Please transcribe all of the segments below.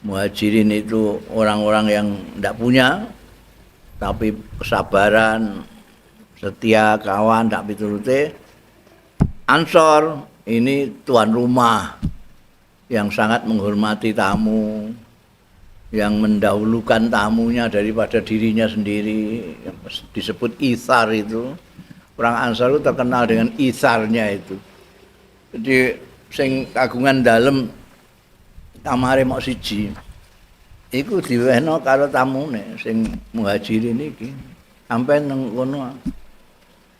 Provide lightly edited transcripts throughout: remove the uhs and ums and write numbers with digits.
Muhajirin itu orang-orang yang tidak punya tapi kesabaran, setia kawan tak piturute. Ansor ini tuan rumah yang sangat menghormati tamu, yang mendahulukan tamunya daripada dirinya sendiri, disebut itsar itu. Orang Ansor itu terkenal dengan itsarnya itu. Jadi sing kagungan dalem kamare mok siji iku diwehno karo tamune sing muhajirin iki. Sampe nang kono.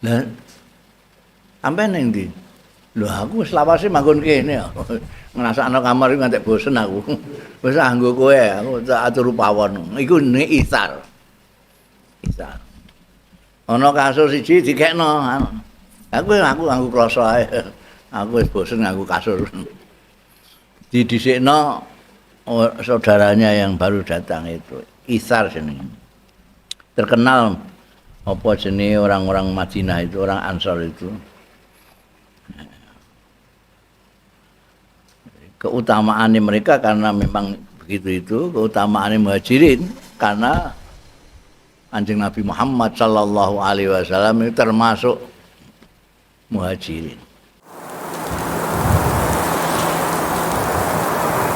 Lah sampe ning ndi? Lho aku wis lawase manggon kene. Ngrasakno kamar iku ngantek bosen aku. Wis anggo kowe, aku tak atur pawon. Iku ne itsar. Itsar. Ana kasur siji dikekno. Aku nganggo kloso ae. Aku wis bosen nganggo kasur. Didhisikno saudaranya yang baru datang itu. Itsar jenenge. Terkenal apa jenenge orang-orang Madinah itu, orang Ansor itu. Keutamaan mereka karena memang begitu itu, keutamaan muhajirin karena Kanjeng Nabi Muhammad sallallahu alaihi wasallam itu termasuk muhajirin.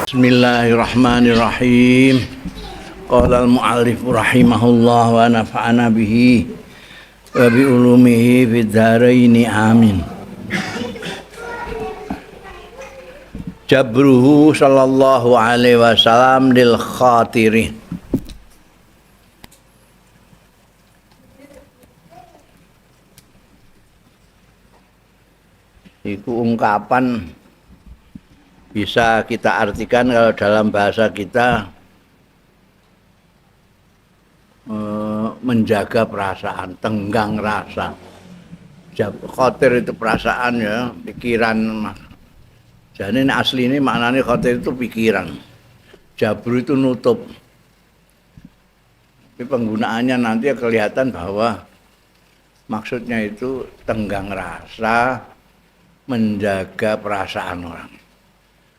Bismillahirrahmanirrahim. Qala al-mu'allif rahimahullah wa nafa'ana bihi wa bi ulumihi fid dharain amin. Jabruhu sallallahu alaihi wasallam lil khatirin. Iku ungkapan bisa kita artikan kalau dalam bahasa kita menjaga perasaan, tenggang rasa. Khatir itu perasaan ya, pikiran. Jadi ini asli ini maknanya khatir itu pikiran. Jabru itu nutup. Tapi penggunaannya nanti kelihatan bahwa maksudnya itu tenggang rasa, menjaga perasaan orang.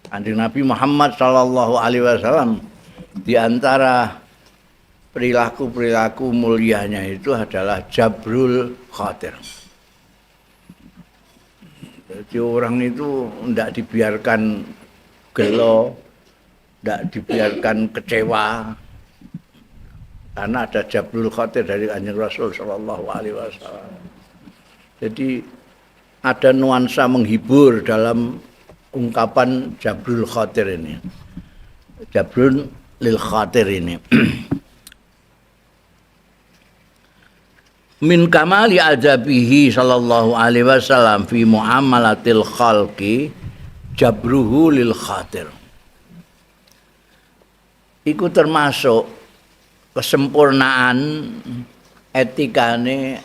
Kanjeng Nabi Muhammad sallallahu alaihi wasallam di antara perilaku-perilaku mulianya itu adalah jabrul khatir. Jadi orang itu tidak dibiarkan gelo, tidak dibiarkan kecewa, karena ada jabrul khatir dari Kanjeng Rasul sallallahu alaihi wasallam. Jadi ada nuansa menghibur dalam ungkapan jabrul khatir ini. Jabrul lil khatir ini. Min kamali adabihi sallallahu alaihi wasallam fi muamalatil khalqi jabruhu lil khatir. Iku termasuk kesempurnaan etikane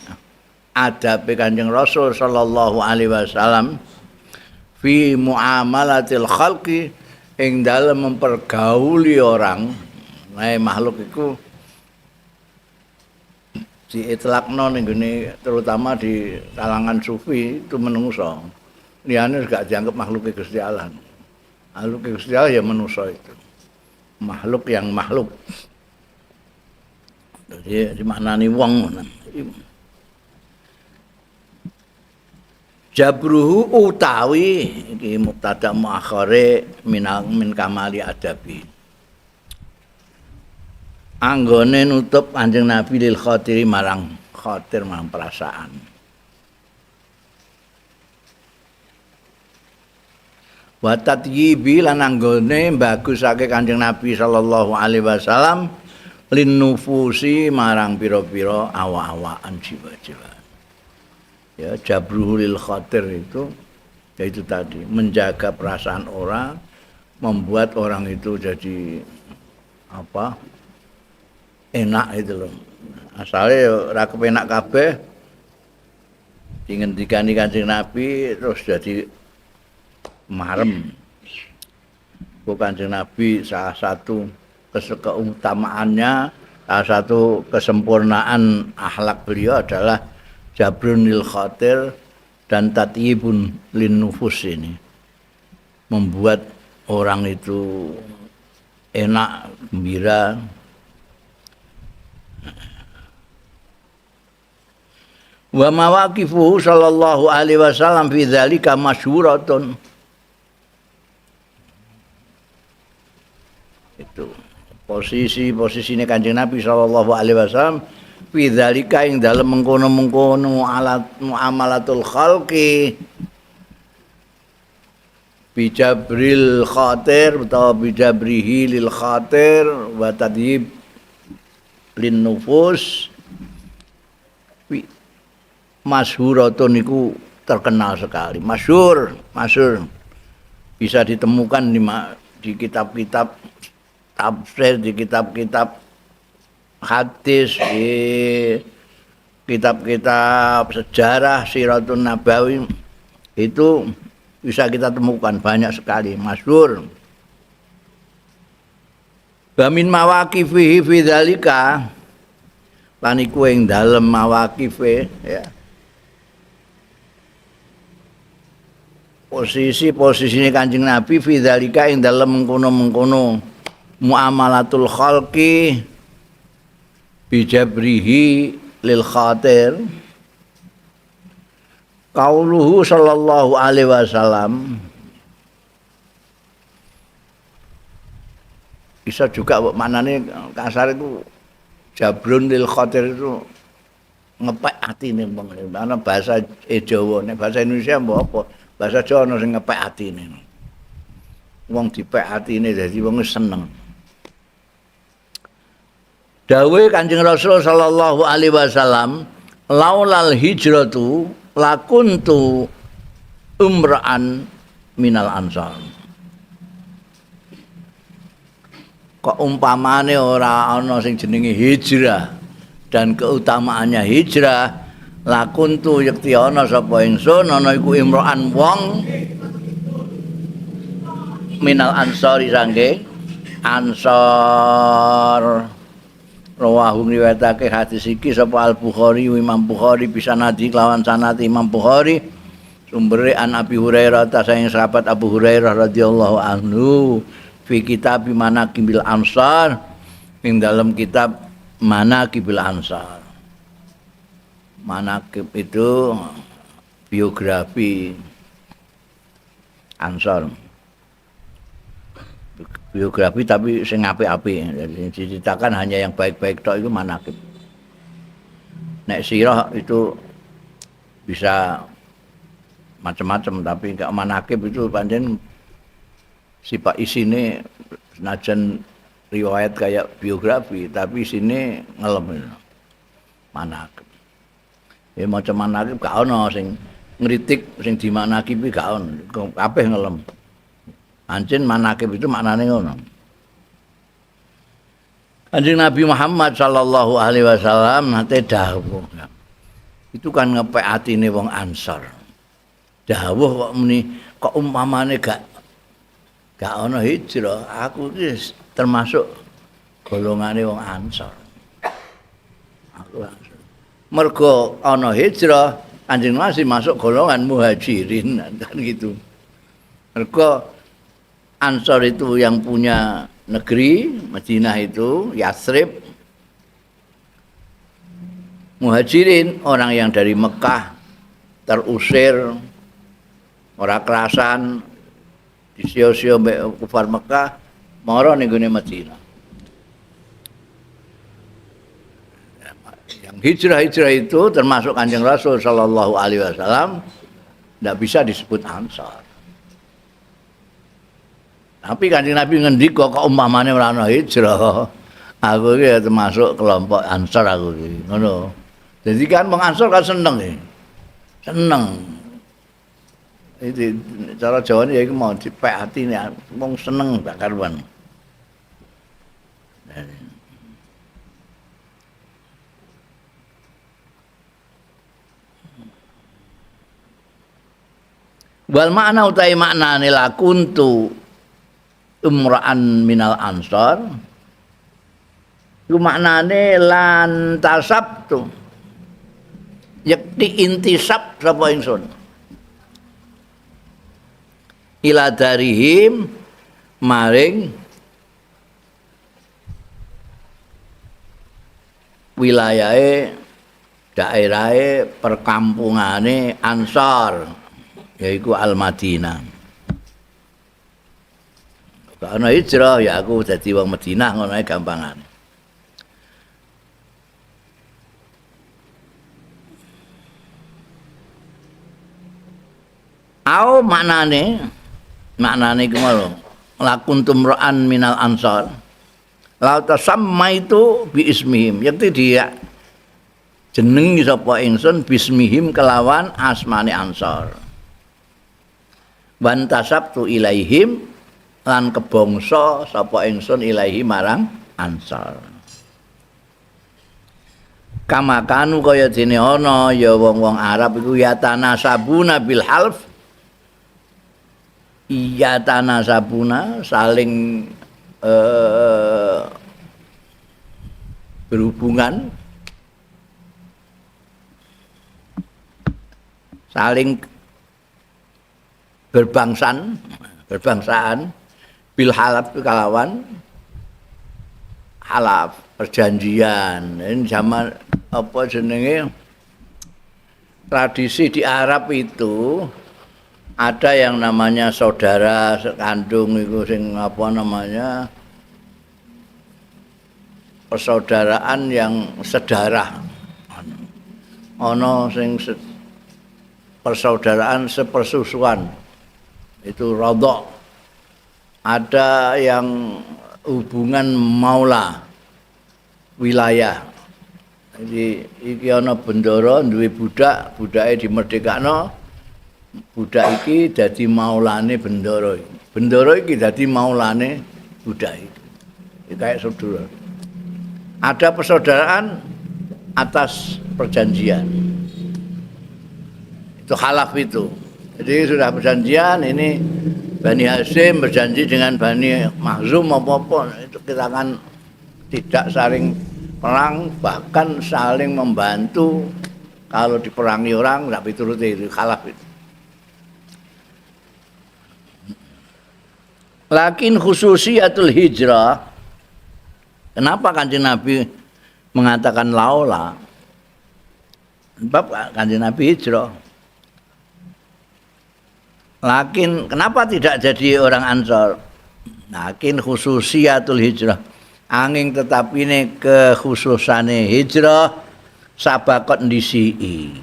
adabe Kanjeng Rasul sallallahu alaihi wasallam fi muamalatil khalqi ing dalem mempergauli orang. Nah, makhluk iku diitlakno ning gone terutama di kalangan sufi itu menungso. Liyane gak dianggap makhluk Gusti Allah. Makhluk Gusti Allah ya menungso itu. Makhluk yang makhluk. Jadi dimaknani wong. Jabruhu utawi iki mubtada muakhare min kamali adabi. Anggone nutup Kanjeng Nabi lil khatiri marang khatir marang perasaan. Wa tatyibi lan anggone bagusake Kanjeng Nabi sallallahu alaihi wasallam lin nufusi marang pira-pira awak-awakan jiwa-jiwa. Ya, jabruhu lil khatir itu yaitu tadi menjaga perasaan orang, membuat orang itu jadi apa? Enak itu loh. Asalnya ora kepenak kabeh dingendikani Kanjeng Nabi terus jadi marem. Bu Kanjeng Nabi salah satu keutamaannya, salah satu kesempurnaan akhlak beliau adalah jabrun lil khatir dan tatyibun lin nufus ini. Membuat orang itu enak, gembira. Wa mawaqifuhu sallallahu alaihi wasallam fi dzalika masyhuratun. Itu posisi-posisine Kanjeng Nabi sallallahu alaihi wasallam fi dzalika ing dalem mengkono-mengkono alat muamalatul khalqi bijabril khatir utawa bijabrihi lil khatir wa tadhib lin nufus masyhuratun iku terkenal sekali, masyhur, masyhur bisa ditemukan di kitab-kitab tafsir, di kitab-kitab hadis, di kitab-kitab sejarah Siratun Nabawi itu bisa kita temukan banyak sekali, masyhur. Wa min mawaqifihi fi dzalika lan iku ing dalem mawaqife ya. Posisi-posisine Kanjeng Nabi fi dzalika ing dalem mengkono-mengkono muamalatul khalqi bijabrihi lil khatir qauluhu sallallahu alaihi wasallam. Bisa juga maknane kasar itu jabrun lil khatir itu ngepek atine wong. Ana bahasa Jawa, nek bahasa Indonesia mbok apa? Bahasa Jawa ana sing ngepek atine. Wong dipek atine dadi wong seneng. Dawuhe Kanjeng Rasul sallallahu alaihi wasallam, laulal hijratu lakuntu umra'an minal ansar. Kok umpamane ora ana sing jenenge hijrah dan keutamaannya hijrah, lakuntu yekti ana sapa ingsun ana iku imra'an wong minal ansari sangge ansar. Rawahu ngriwayatake hadis iki sapa Al Bukhari, Imam Bukhari bisanadi kelawan sanad Imam Bukhari sumbere an Abi Hurairah ta saking sahabat Abu Hurairah radhiyallahu anhu fi kitab Manaqibil Ansar ing dalam kitab Manaqibil Ansar. Manaqib itu biografi Ansar. Biografi tapi sing apik-apik, jadi diceritakan hanya yang baik-baik tok itu manaqib. Nek sirah itu bisa macam-macam, tapi enggak manaqib itu pancen sifat isine senajan riwayat kayak biografi tapi isine ngelem manaqib. Ya macam manaqib gak ono sing ngritik sing dimanakibi gak ono, kabeh ngelem. Ancen manakib itu maknane ngono. Kanjeng Nabi Muhammad sallallahu alaihi wasallam nate dawuh. Itu kan ngepek atine wong Ansor. Dawuh kok muni kok umpamane gak ana hijrah, aku iki termasuk golongane wong Ansor. Aku Ansor. Mergo ana hijrah, Kanjeng masih masuk golongan Muhajirin kan gitu. Mergo Ansor itu yang punya negeri Madinah itu Yathrib. Muhajirin orang yang dari Mekah terusir, ora kerasan, disio-sio mbek kufar Mekah, mara ning gone Madinah. Yang hijrah-hijrah itu termasuk Kanjeng Rasul sallallahu alaihi wasallam tidak bisa disebut Ansor. Tapi Kanjeng Nabi ngendika kok umpamane ora ana hijrah, aku iki ya termasuk kelompok Ansor aku iki. Ngono. Jadi kan wong Ansor kan seneng iki. Seneng. Iki cara Jawane ya iku mau dipek atine wong seneng gak karuan. Wal makna utai maknane lakuntu umra'an minal ansor iku maknane lan tasabtu yakti intisab sapa ingsun ila darihim maring wilayahe daerahe perkampungane Ansor yaiku Al-Madinah. Gak ana hijrah ya aku dadi wong Madinah ngono ae gampangan. Au maknane iku lho lakuntum ra'an minal ansor la tasammaitu bi ismihim yakti dia jenengi sapa ingsun bismihim kelawan asmane ansor wan tasabtu ilaihim lan kebangsa sapa ingsun ilaihi marang ansor kama kanu kaya dene ana ya wong-wong Arab iku ya tanasabuna bil half iya tanasabuna saling berhubungan saling berbangsaan bil halaf kalawan halaf perjanjian. Ini zaman apa jenenge tradisi di Arab itu ada yang namanya saudara sekandung itu sing apa namanya persaudaraan yang sedarah, ana sing persaudaraan sepersusuan itu rodok, ada yang hubungan maula wilayah. Jadi iki ana bendara duwe budak, budake dimerdekakno, budak iki dadi maulane bendara iki. Bendara iki dadi maulane budak iki. Iki kayak saudara. Ada persaudaraan atas perjanjian. Itu khalaf itu. Jadi sudah perjanjian ini Bani Hashim berjanji dengan Bani Makhzum apa-apa itu kita akan tidak saling perang, bahkan saling membantu kalau diperangi orang tidak dituruti, itu khalaf itu. Lakin khususiyatul hijrah, kenapa Kanjeng Nabi mengatakan laula? Sebab Kanjeng Nabi hijrah. Lakin kenapa tidak jadi orang Ansor? Lakin khususiyatul hijrah, angin tetapi ini kekhususane hijrah sabakot ndisii.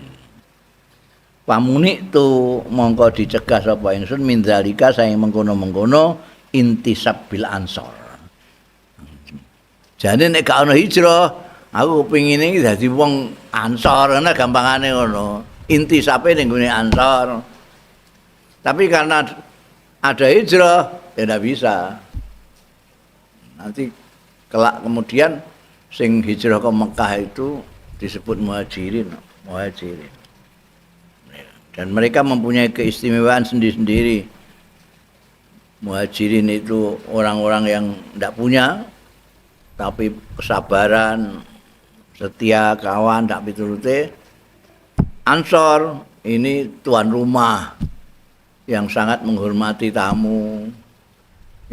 Pamunik tu mongko dicegah sapa ingsun mindzalika saing mengkono-mengkono intisab bil Ansor. Jane nek gak ana hijrah, aku kepingine iki dadi wong Ansor, ana gampangane ngono. Intisabe ning gone Ansor. Tapi karena ada hijrah, ya tidak bisa. Nanti kelak kemudian sing hijrah ke Mekah itu disebut muhajirin, muhajirin. Dan mereka mempunyai keistimewaan sendiri-sendiri. Muhajirin itu orang-orang yang tidak punya, tapi kesabaran, setia, kawan, tidak piturute. Ansor ini tuan rumah yang sangat menghormati tamu,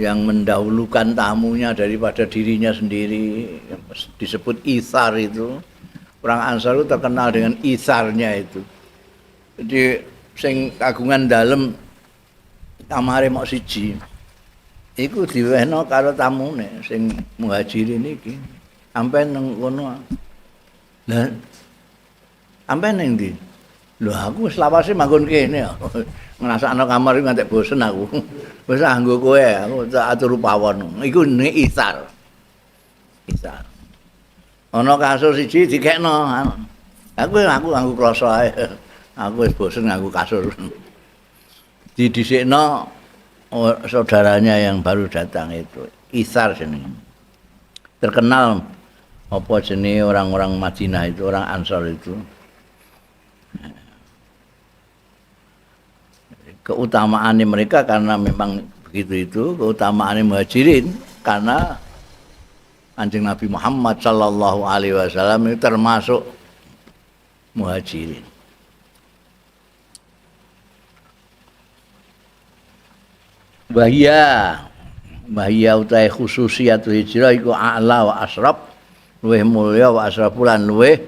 yang mendahulukan tamunya daripada dirinya sendiri, disebut ithar itu. Orang Ansor itu terkenal dengan itharnya itu. Jadi sing kagungan dalem kamare mok siji, iku diwehno karo tamune sing muhajirin iki. Sampai nang kono. Lah sampe ning ndi? Lho aku wis lawase manggon kene. Ngrasakno kamar iku ngantek bosen aku. Wis anggo kowe, aku tak atur pawon. Iku jenenge ithar. Ithar. Ana kasur siji dikekno. Aku nganggo kloso ae. Aku wis bosen nganggo kasur. Didhisikno saudaranya yang baru datang itu. Ithar jenenge. Terkenal apa jenenge orang-orang Madinah itu, orang Ansor itu. Keutamaan mereka karena memang begitu itu, keutamaan muhajirin karena Kanjeng Nabi Muhammad sallallahu alaihi wasallam itu termasuk muhajirin. Bahia, bahia utai khususiyatul hijrah iku a'la wa asraf luwih mulya wa asrafu lan luwih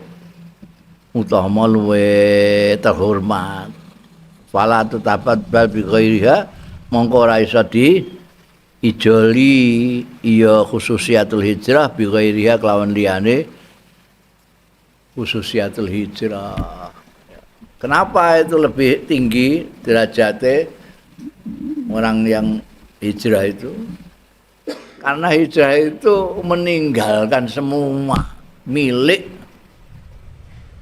utama luwih terhormat. Fala tutabat bal bi ghairiha mongko ora iso di ijoli iya khususiatul hijrah bi ghairiha kelawan liyane khususiatul hijrah. Kenapa itu lebih tinggi derajatnya orang yang hijrah itu? Karena hijrah itu meninggalkan semua milik.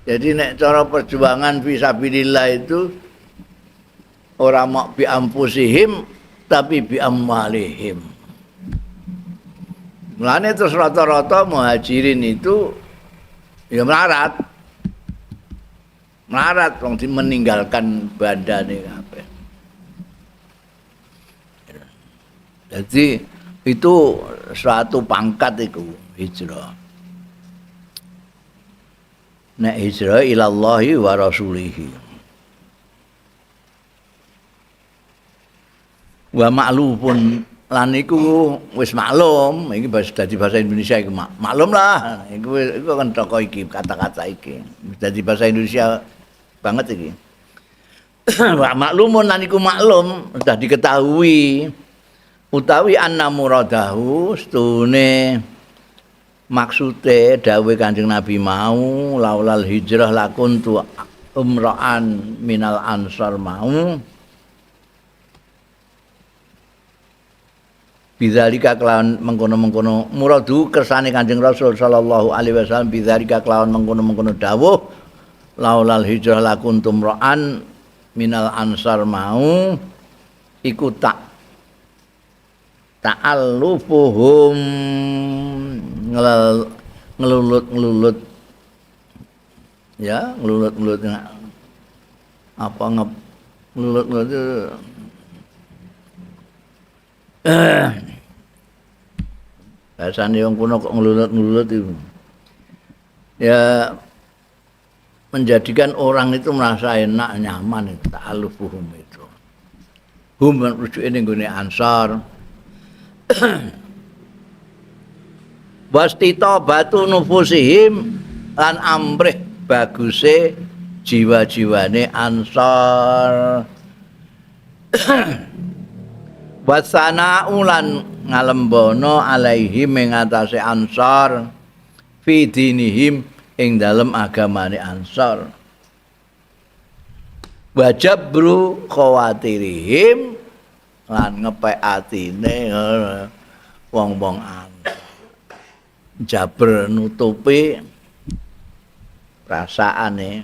Jadi nek cara perjuangan fisabilillah itu ora mok bi anfusihim tapi bi amwalihim. Mulane terus rata-rata muhajirin itu ya melarat. Melarat wong meninggalkan bandane kabeh. Jadi itu suatu pangkat iku hijrah. Nek hijrah ilallahi wa rasulihi. Wa ma'lufun lan iku wis maklum, iki dadi bahasa Indonesia iku maklum lah. Iku kan toko iki kata-kata iki. Dadi bahasa Indonesia banget iki. Wa maklumun lan iku maklum sudah diketahui utawi anna muradahu stune maksude dawuh Kanjeng Nabi mau laulal hijrah lakuntu umra'an minal ansar mau bidzalika kelawan mengkono-mengkono muradu kersane Kanjeng Rasul sallallahu alaihi wasallam bidzalika kelawan mengkono-mengkono dawuh laulal hijrah lakuntum ra'an minal ansar mau iku tak ta'allufuhum ngelulut-ngelulut ya ngelulut-ngelulut apa ngelulut-ngelulut bahasane wong kuno kok ngelulut-ngelulut itu ya menjadikan orang itu merasa enak nyaman itu ta'allufuhum itu hum rujuke ning gone ansar. Wastita batu nufusihim lan amrih baguse jiwa-jiwane ansar. Wasana'u lan ngalembono alaihim ing atase ansar fi dinihim ing dalem agamane ansar. Wajabru khawatirihim lan ngepek atine wong-wong ansar. Jaber nutupi perasaane.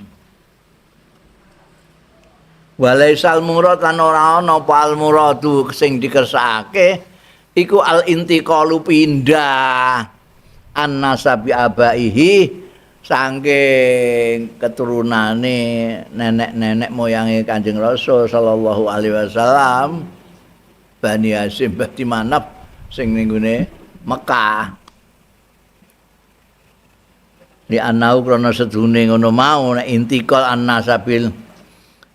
Walaisal murad lan ora ana apa al muradu sing dikersakake iku al intiqalu pindah annasabi abaihi saking keturunane nenek-nenek moyange Kanjeng Rasul sallallahu alaihi wasallam Bani Hasyim Bani Manaf sing ning gone Mekah. Li anau krana sedune ngono mau nek intikal annasabil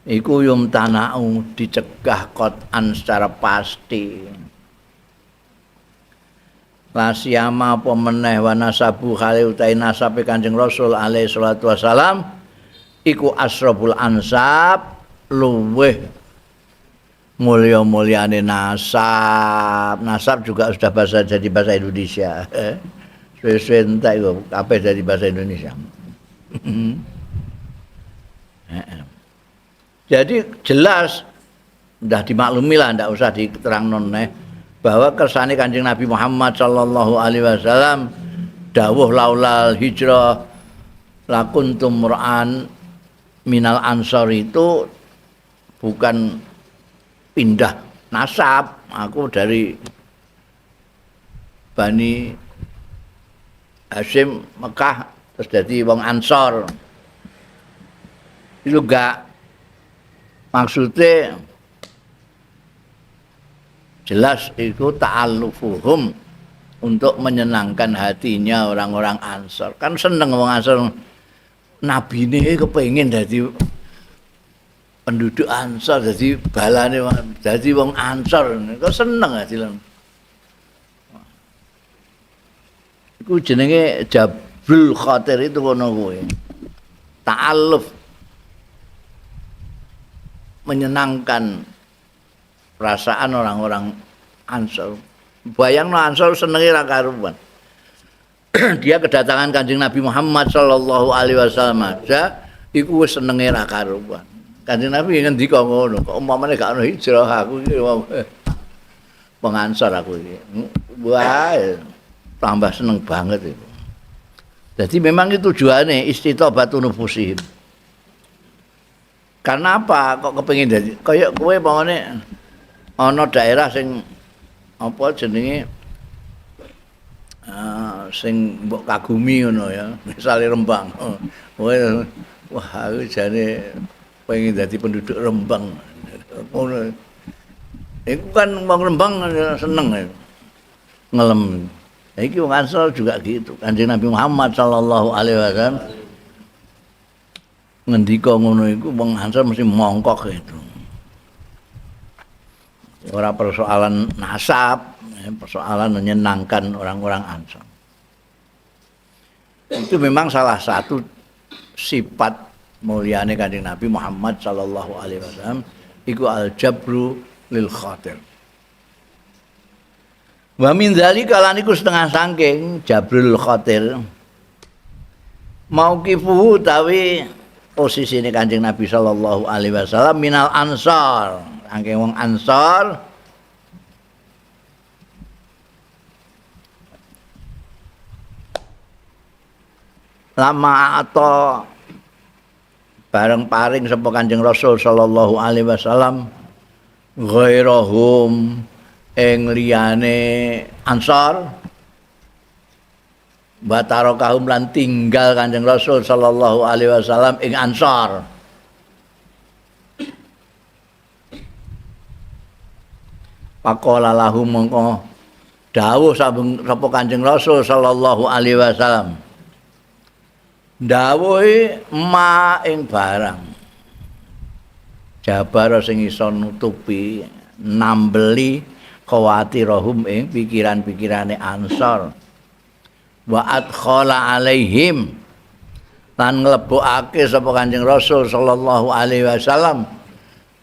iku yum tanau dicegah kotan secara pasti. Lasiyama apa meneh wa nasabu khali utai nasabe Kanjeng Rasul alaihi salatu wasalam iku asrabul ansab luweh mulya-mulyane nasab. Nasab juga sudah bahasa jadi bahasa Indonesia. Suwe-suwe entek iku kabeh jadi bahasa Indonesia. Jadi jelas sudah dimaklumi lah, ndak usah diterangno neh bahwa kersane Kanjeng Nabi Muhammad sallallahu alaihi wasallam dawuh laulal hijrah lakuntum ra'an minal ansor itu bukan pindah nasab, aku dari Bani Hasyim Mekah terus jadi wong Ansor. Itu enggak, maksudnya jelas itu ta'allufuhum untuk menyenangkan hatinya orang-orang Ansor. Kan seneng wong Ansor, nabi ini kepengin dadi penduduk Ansor, dadi balane dadi wong Ansor. Kok seneng aja. Iku jenenge Jabrul khatir itu ngono kuwi. Ta'alluf, menyenangkan perasaan orang-orang Ansor. Bayangno Ansor senenge ra karuan. Dia kedatangan Kanjeng Nabi Muhammad sallallahu alaihi wasallam aja iku wis senenge ra karuan. Kanjeng Nabi ngendika ngono, kok umpamane gak ono hijrah aku iki pengansor aku iki. Wah, tambah seneng banget itu. Jadi memang itu tujuannya istitobatu nufusihim. Karena apa kok kepengin dadi kaya kowe pamane ana daerah sing apa jenenge sing mbok kagumi ngono ya, misale Rembang. Wah, aku jane pengen dadi penduduk Rembang. Ngono. Iku kan wong Rembang seneng ya. Ngelem. Iki wong Ansor juga gitu. Kanjeng Nabi Muhammad sallallahu alaihi wasallam ngendika ngono iku wong Ansor mesti mongkok itu. Ora persoalan nasab, persoalan menyenangkan orang-orang Ansor. Itu memang salah satu sifat mulyane Kanjeng Nabi Muhammad sallallahu alaihi wasallam iku al-jabru lil khatir. Wa min dzalika lan iku setengah saking jabrul khatir. Mauqifuhu tawi posisine Kanjeng Nabi sallallahu alaihi wasallam minal ansar, saking wong Ansor lama atau bareng paring sapa Kanjeng Rasul sallallahu alaihi wasallam ghairahum ing liyane Ansor batarokahum lan tinggal Kanjeng Rasul sallallahu alaihi wasallam ing Ansor. Faqala lahum mongko dawuh sapa Kanjeng Rasul sallallahu alaihi wasallam dawuhe ma ing barang jabara sing iso nutupi nambeli khawatirahum ing pikiran-pikirane Ansor wa adkhala alaihim lan nglebokake sapa Kanjeng Rasul sallallahu alaihi wasallam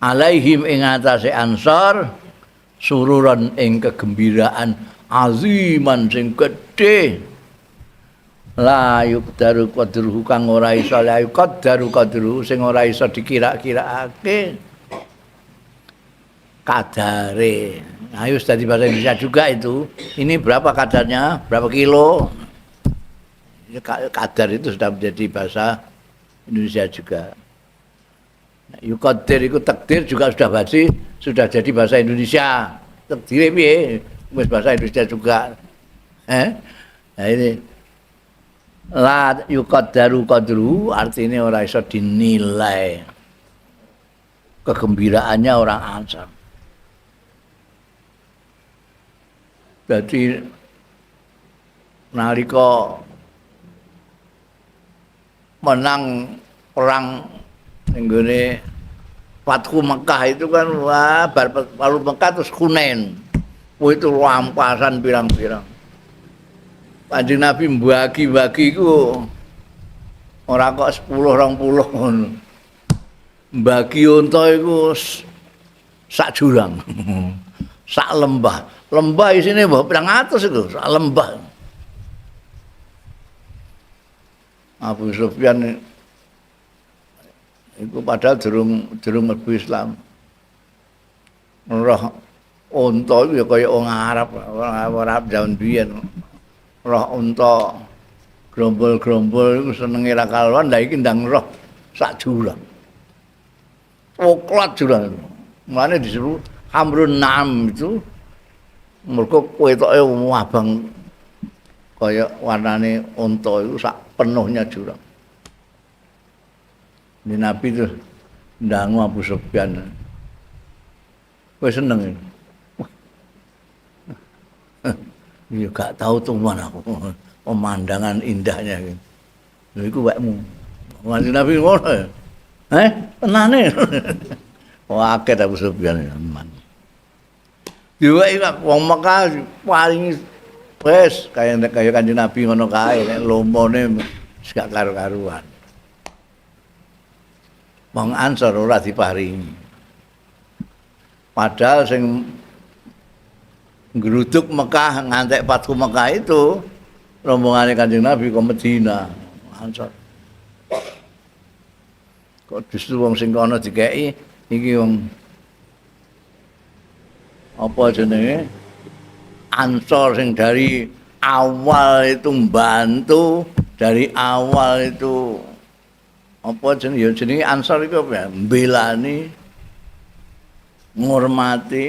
alaihim ing atase Ansor sururan ing kegembiraan aziman sing gedhe la yuqdaru qadruhu kang ora iso la yuqdaru qadruhu sing ora iso dikira-kiraake kadare. Ayo sudah di bahasa Indonesia juga itu. Ini berapa kadarnya? Berapa kilo? Kadar itu sudah menjadi bahasa Indonesia juga. Yuqaddir itu takdir juga sudah jadi bahasa Indonesia. Takdir piye? Wis bahasa Indonesia juga. Nah ini la yuqaddaru qadru artinya ora iso dinilai kegembiraannya orang Ansar. Jadi nalika menang perang nggone Fathu Mekah itu kan wah bar baru Mekah terus Hunain. Wah itu rampasan pirang-pirang. Kanjeng Nabi mbagi-bagi iku ora kok 10 20 ngono. Mbagi unta iku sak jurang. Sak lembah. Lembah isine mbah pirang atus iku, sak lembah. Abu Sufyan iku padahal durung mlebu Islam. Roh unta iku ya kaya wong Arab, orang Arab jaman biyen. Roh unta grombol-grombol iku senenge ra karuan, lha iki ndang roh sak jurang. Coklat jurang. Mulane disebut Hamrun Naam itu mergo ketoke abang kaya warnane unta iku sak penuhnya jurang. Ini Nabi itu ndangu Abu Sufyan. Kowe seneng ini? Ya gak tahu tuman aku pemandangan indahnya gitu. Lha iku wekmu. Kanjeng Nabi ngono ya. Tenane. Wah, akeh Abu Sufyan man. Diweki wong Mekah paling Wis kaya kaya Kanjeng Nabi ngono kae, nek lomone wis gak karu-karuan. Wong Ansor ora diparingi. Padahal sing nggeruduk Mekah ngantek Fathu Mekah itu rombongane Kanjeng Nabi ke Medina. Ansor. Kok justru wong sing kono dikeki iki wong apa jenenge? Ansor sing dari awal itu membantu, dari awal itu apa jenenge ya jenenge Ansor iku apa ya? Mbelani, ngurmati,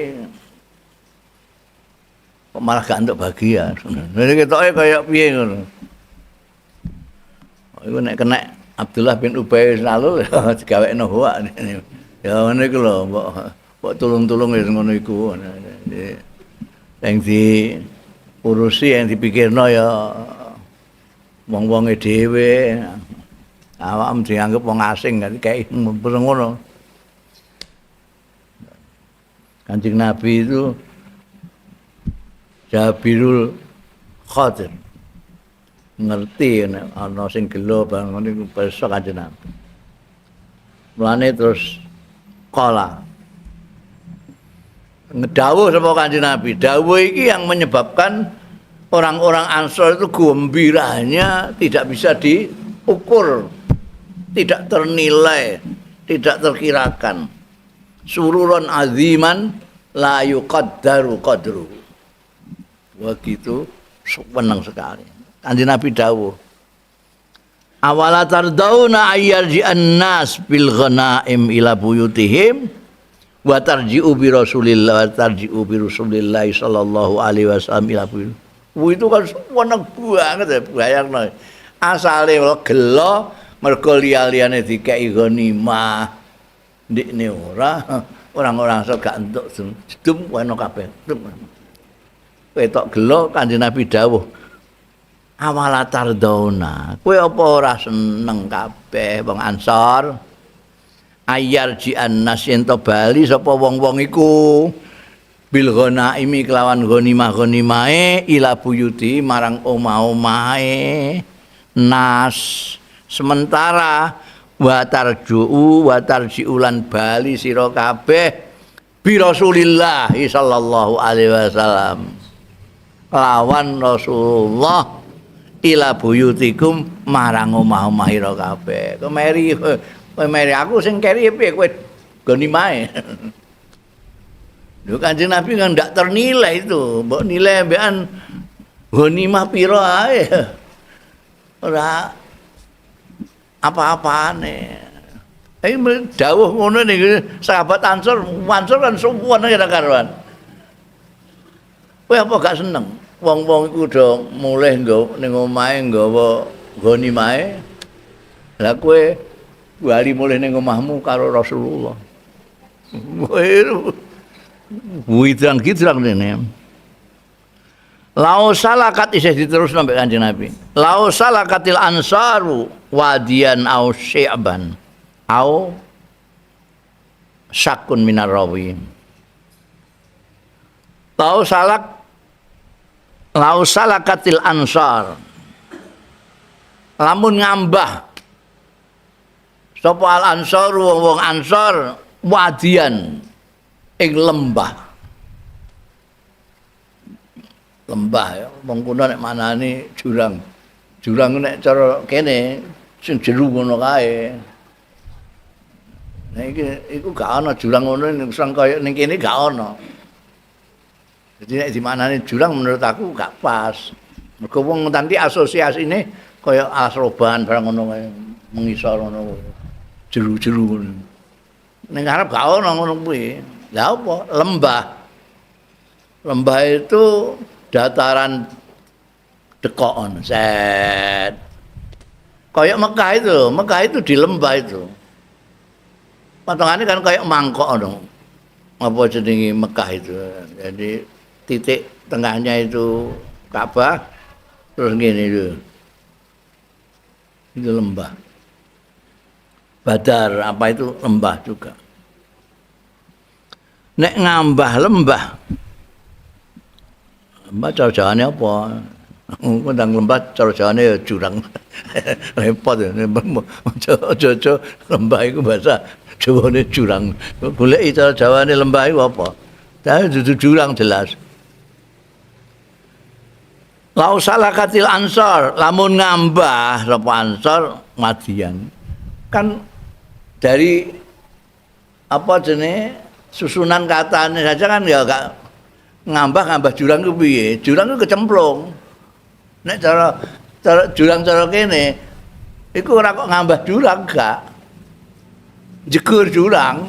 kok malah gak entuk bagian. Jadi ketoke kaya piye ngono. Iku nek kena Abdullah bin Ubay selalu digawekno hoak. Ya ngono iku lho, mbok mbok tulung-tulung ya ngono iku. Yang diurusi, yang dipikirno ya wong-wonge dhewe. Awakmu dianggap wong asing kan kayak ngono. Kanjeng Nabi itu Jabirul Khatir. Ngerti nek ana sing gelo bareng ngono iku pirsa Kanjeng Nabi. Mulane terus kala ngedawuh sapa Kanjeng Nabi. Dawuh iki yang menyebabkan orang-orang Ansor itu gembiranya tidak bisa diukur, tidak ternilai, tidak terkirakan. Sururon aziman la yuqaddaru qadru. Begitu seneng sekali. Kanjeng Nabi dawuh, awala tardauna ayyarji'an nas bil ghanaim ila buyutihim wa tarji'u bi Rasulillah wa tarji'u bi Rasulillah sallallahu alaihi wasallam ila buyut. Wah, itu kan seneng banget ya, bayangno. Asale gelo mergo liya-liyane dikeki ghanimah. Ndikne ora, orang-orang sok gak entuk jedum weno kabeh. Wetok gelo Kanjeng Nabi dawuh, awala tardauna, kowe apa ora seneng kabeh wong Ansor? Ayar jian nas yen to bali sapa wong-wong iku bil ghanaimi kelawan ghanimah-ghanimahe ila buyuti marang omah-omahe nas, sementara wa tarju'u wa tarji'ulan bali sira kabeh bi Rasulillah sallallahu alaihi wasallam lawan Rasulullah ila buyutikum marang omah-omah ira kabeh. Kowe meri, kowe meri aku sing keri piye kowe ghanimahe. Lho Kanjeng Nabi kan ndak ternilai itu. Mbok nilai ambekan ghanimah pira ae. Ora apa-apane. Iki dawuh ngono ning sahabat Ansor, Ansor kan suwun ora karuan. Kowe apa gak seneng? Wong-wong iku do mulih nggo ning omahe nggawa ghanimahe. Lah kowe bali mulih ning omahmu karo Rasulullah. Widrang gidrang rene. Lau salakat isih diterusno mbek Kanjeng Nabi. Lau salakatil ansaru wadiyan au syi'ban au syakun minar rawi. Lau salak lau salakatil ansar, lamun ngambah sapa al ansar wong-wong ansar wadian ing lembah. Lembah ya, wong kuno nek manani jurang. Jurang nek cara kene sing jero ngono kae. Nek iki iku gak ana jurang ngono ning sang kaya ning kene gak ana. Jadi nek dimaknani jurang menurut aku gak pas. Mergo wong nanti asosiasine kaya alas roban barang ngono kae, mengisor ngono. Jeru-jeru ngono. Ning Arab gak ana ngono kuwi. Lah apa? Lembah. Lembah itu dataran dekokon set. Kayak Mekah itu, Mekah itu di lembah itu. Potongane kan kayak mangkok dong. Apa jenenge Mekah itu. Jadi titik tengahnya itu Ka'bah, terus ngene itu. Itu lembah. Badar apa itu lembah juga. Nek ngambah lembah Lembah cara Jawane apa? Ndang lembah cara Jawane ya jurang. Repot. Aja-aja lembah iku bahasa Jawane jurang. Goleki cara Jawane lembah iku apa? Tapi dudu jurang jelas. Lau salakatil ansor, lamun ngambah sapa ansor madian. Kan dari apa jenenge susunan katane saja kan ya gak ngambah-ngambah jurang ku piye? Jurang ku kecemplung. Nek cara jurang cara kene iku ora kok ngambah jurang gak. Jegur jurang.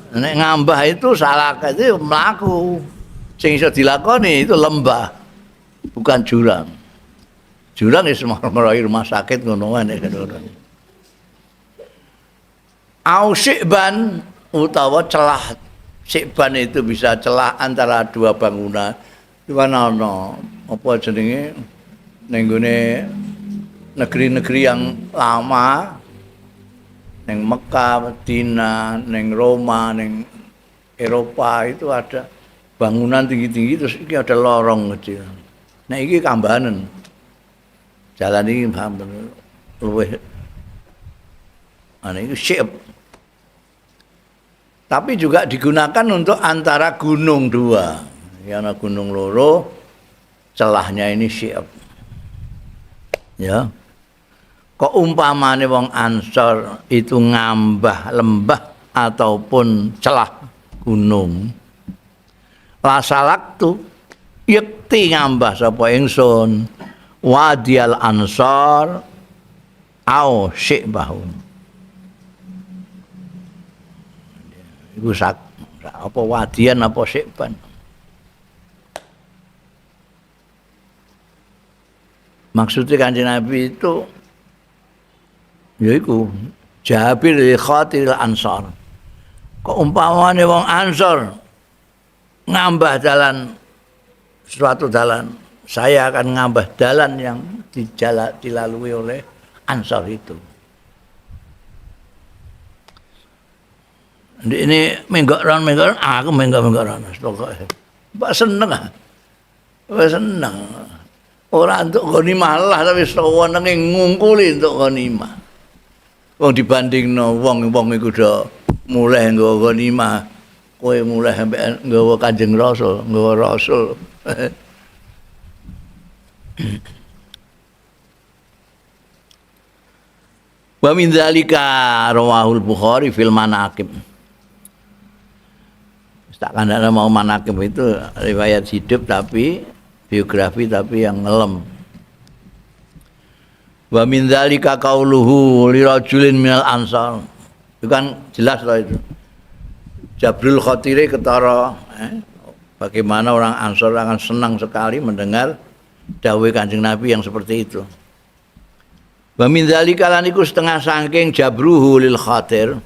Nek ngambah itu salah, itu mlaku. Sing iso dilakoni itu lembah, bukan jurang. Jurang wis merohi rumah sakit ngono wae nek ngono. Au syikban utawa celah. Syikban itu bisa celah antara dua bangunan. Iku ana apa jenenge ning gone negeri-negeri yang lama, ning Mekah, Medina, ning Roma, ning Eropa itu ada bangunan tinggi-tinggi terus iki ada lorong kecil. Nah iki kambanen. Jalan iki paham luwih. Nah iki syib. Tapi juga digunakan untuk antara gunung dua. Ya ana gunung loro, celahnya ini syib. Ya. Kok umpamane wong Ansor itu ngambah lembah ataupun celah gunung. Lasalaktu yekti ngambah sapa ingsun wadial ansor au syibahum. Iku sak apa wadian apa syibban. Maksudnya Kanjeng Nabi itu yaiku Jabir li khatiril ansor. Kok umpamane wong ansor ngambah jalan suatu jalan, saya akan ngambah jalan yang dilalui oleh ansor itu. Ini menggok ron, aku menggok ron. Pokoknya, Pak seneng ah. Pak seneng. Ora entuk ghanimah lah tapi senenge ngungkuli entuk ghanimah. Wong dibandingno wong-wong iku do mulih nggawa ghanimah. Kowe mulih sampe nggawa Kanjeng Rasul, nggawa Rasul. Wa min dzalika rawahul Bukhari fil Manaqib. Tak kandhane mau Manaqib itu riwayat hidup tapi biografi tapi yang ngelem. Wa min dzalika qauluhu lirajulin minal ansar. Itu kan jelas loh itu. Jabrul Khatire ketara, bagaimana orang Ansor akan senang sekali mendengar dawuh Kanjeng Nabi yang seperti itu. Wa min dzalika lan iku setengah saking jabruhu lil khatir.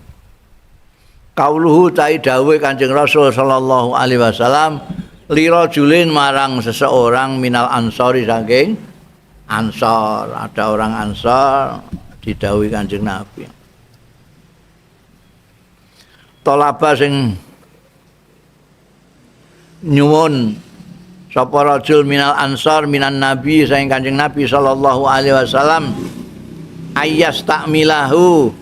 Qauluhu ta'i dawuh Kanjeng Rasul sallallahu alaihi wasallam lirajulin marang seseorang minal ansori saking Ansor. Ada orang Ansor didhawuhi Kanjeng Nabi. Tolaba sing nyuwun sapa rajul minal ansor minan nabi saking Kanjeng Nabi sallallahu alaihi wasallam ayas takmilahu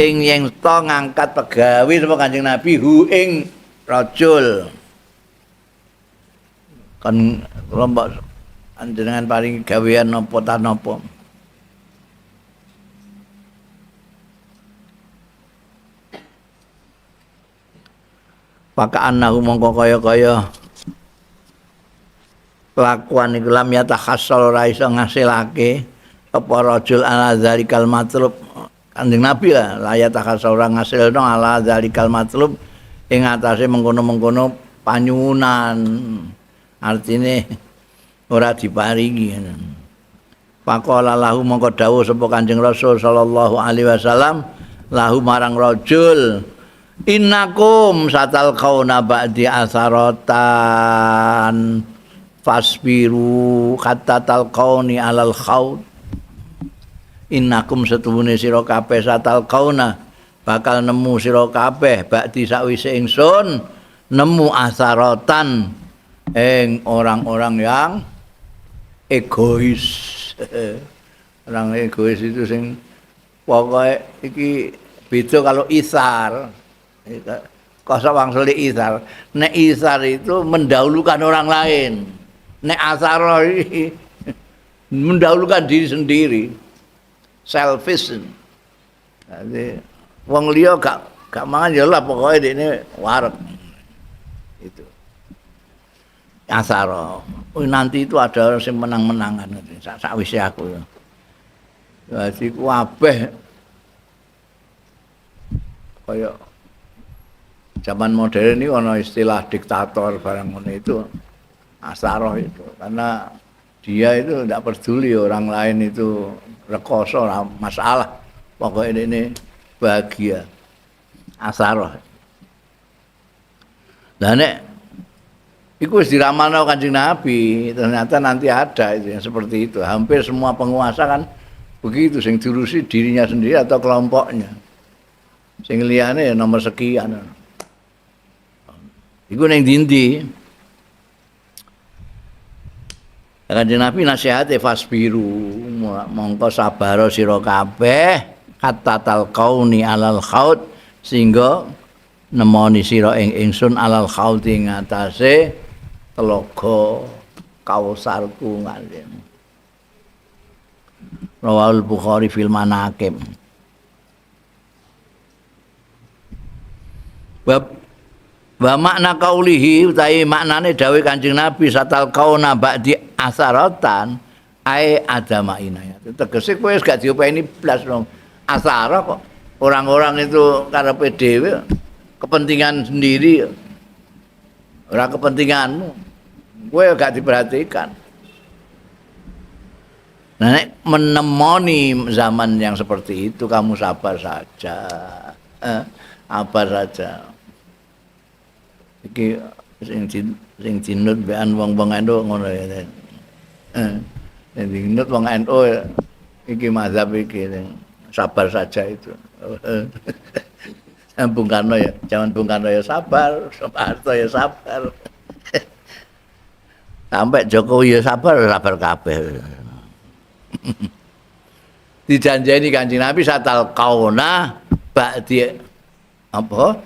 ing yen to ngangkat pegawe sapa Kanjeng Nabi hu ing rajul. Kan kula mbok panjenengan paring gawean napa ta napa. Paka'annahu mongko kaya-kaya kelakuan iku lam yatahassal ora iso ngasilake apa rajul ala zalikal matlub. Kanjeng Nabi lah la yatahassal ora ngasilno ala zalikal matlub ing atase mengkono-mengkono panyuwunan. Artine ora diparingi. Faqala lahu mongko dawuh sapa Kanjeng Rasul sallallahu alaihi wasallam lahu marang rajul innakum satalqauna ba'di asaratan fasbiru hatta talqauni alal khaud. Innakum setuhune sira kabeh satalqauna bakal nemu sira kabeh ba'di sakwise ingsun nemu asaratan ing orang-orang yang egois. Orang egois itu sing pokoke iki beda kalau isar. Kosok wangsuli isar. Nek isar itu mendahulukan orang lain. Nek asaro iki mendahulukan diri sendiri. Selfish. Jadi wong liya gak mangan ya lah pokoke dekne wareg. Itu. Asaro. Oh, nanti itu ada orang sing menang-menangan sakwise aku ya. Dadi kabeh kaya zaman modern ini ana istilah diktator barang ngono itu asaroh itu, karena dia itu tidak peduli orang lain itu rekoso masalah, pokoknya ini bahagia asaroh. Lah nek iku wis diramalno Kanjeng Nabi, ternyata nanti ada itu yang seperti itu. Hampir semua penguasa kan begitu, sing diurusi dirinya sendiri atau kelompoknya. Sing liyane ya nomor sekian. Iku ning ndi-ndi. Kanjeng Nabi nasihate fasbiru, mongko sabaro sira kabeh hatta talqauni alal khaut, sehingga nemoni sira ing ingsun alal khaut ing atase telaga kausarku ngene. Rawahul Bukhari fil Manaqib. Bab wa makna kaulihi utawi maknane dawuh Kanjeng Nabi satal kauna ba'di asaratan ae adama inaya. Tegese kowe wis gak diopeni blas dong. Asara kok orang-orang itu karepe dhewe, kepentingan sendiri, ora kepentinganmu. Kowe gak diperhatikan. Nah, nek menemoni zaman yang seperti itu kamu sabar saja. Sabar saja. Iki sing dinut mbekan wong-wong NU ngono ya. Sing dinut wong NU iki mazhab iki sabar saja itu. Bung Karno ya, zaman Bung Karno ya sabar, Soeharto ya sabar. Sampai Jokowi ya sabar, sabar kabeh. Dijanjeni Kanjeng Nabi satal kauna ba'di apa?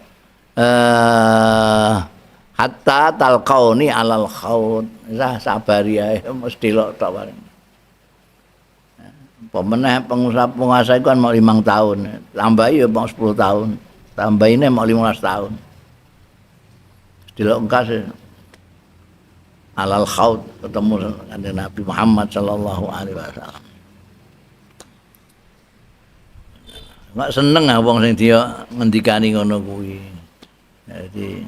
Hatta talqauni alal khaut. Sah sabari ae mesti lok tok bareng. Apa meneh penguasa iku kan mau 5 tahun, tambahi ya mau 10 tahun, tambahine mau 15 tahun. Delok engkas alal khaut ketemu Kanjeng Nabi Muhammad sallallahu alaihi wasallam. Enggak seneng ah wong sing dia ngendikani ngono kuwi. Jadi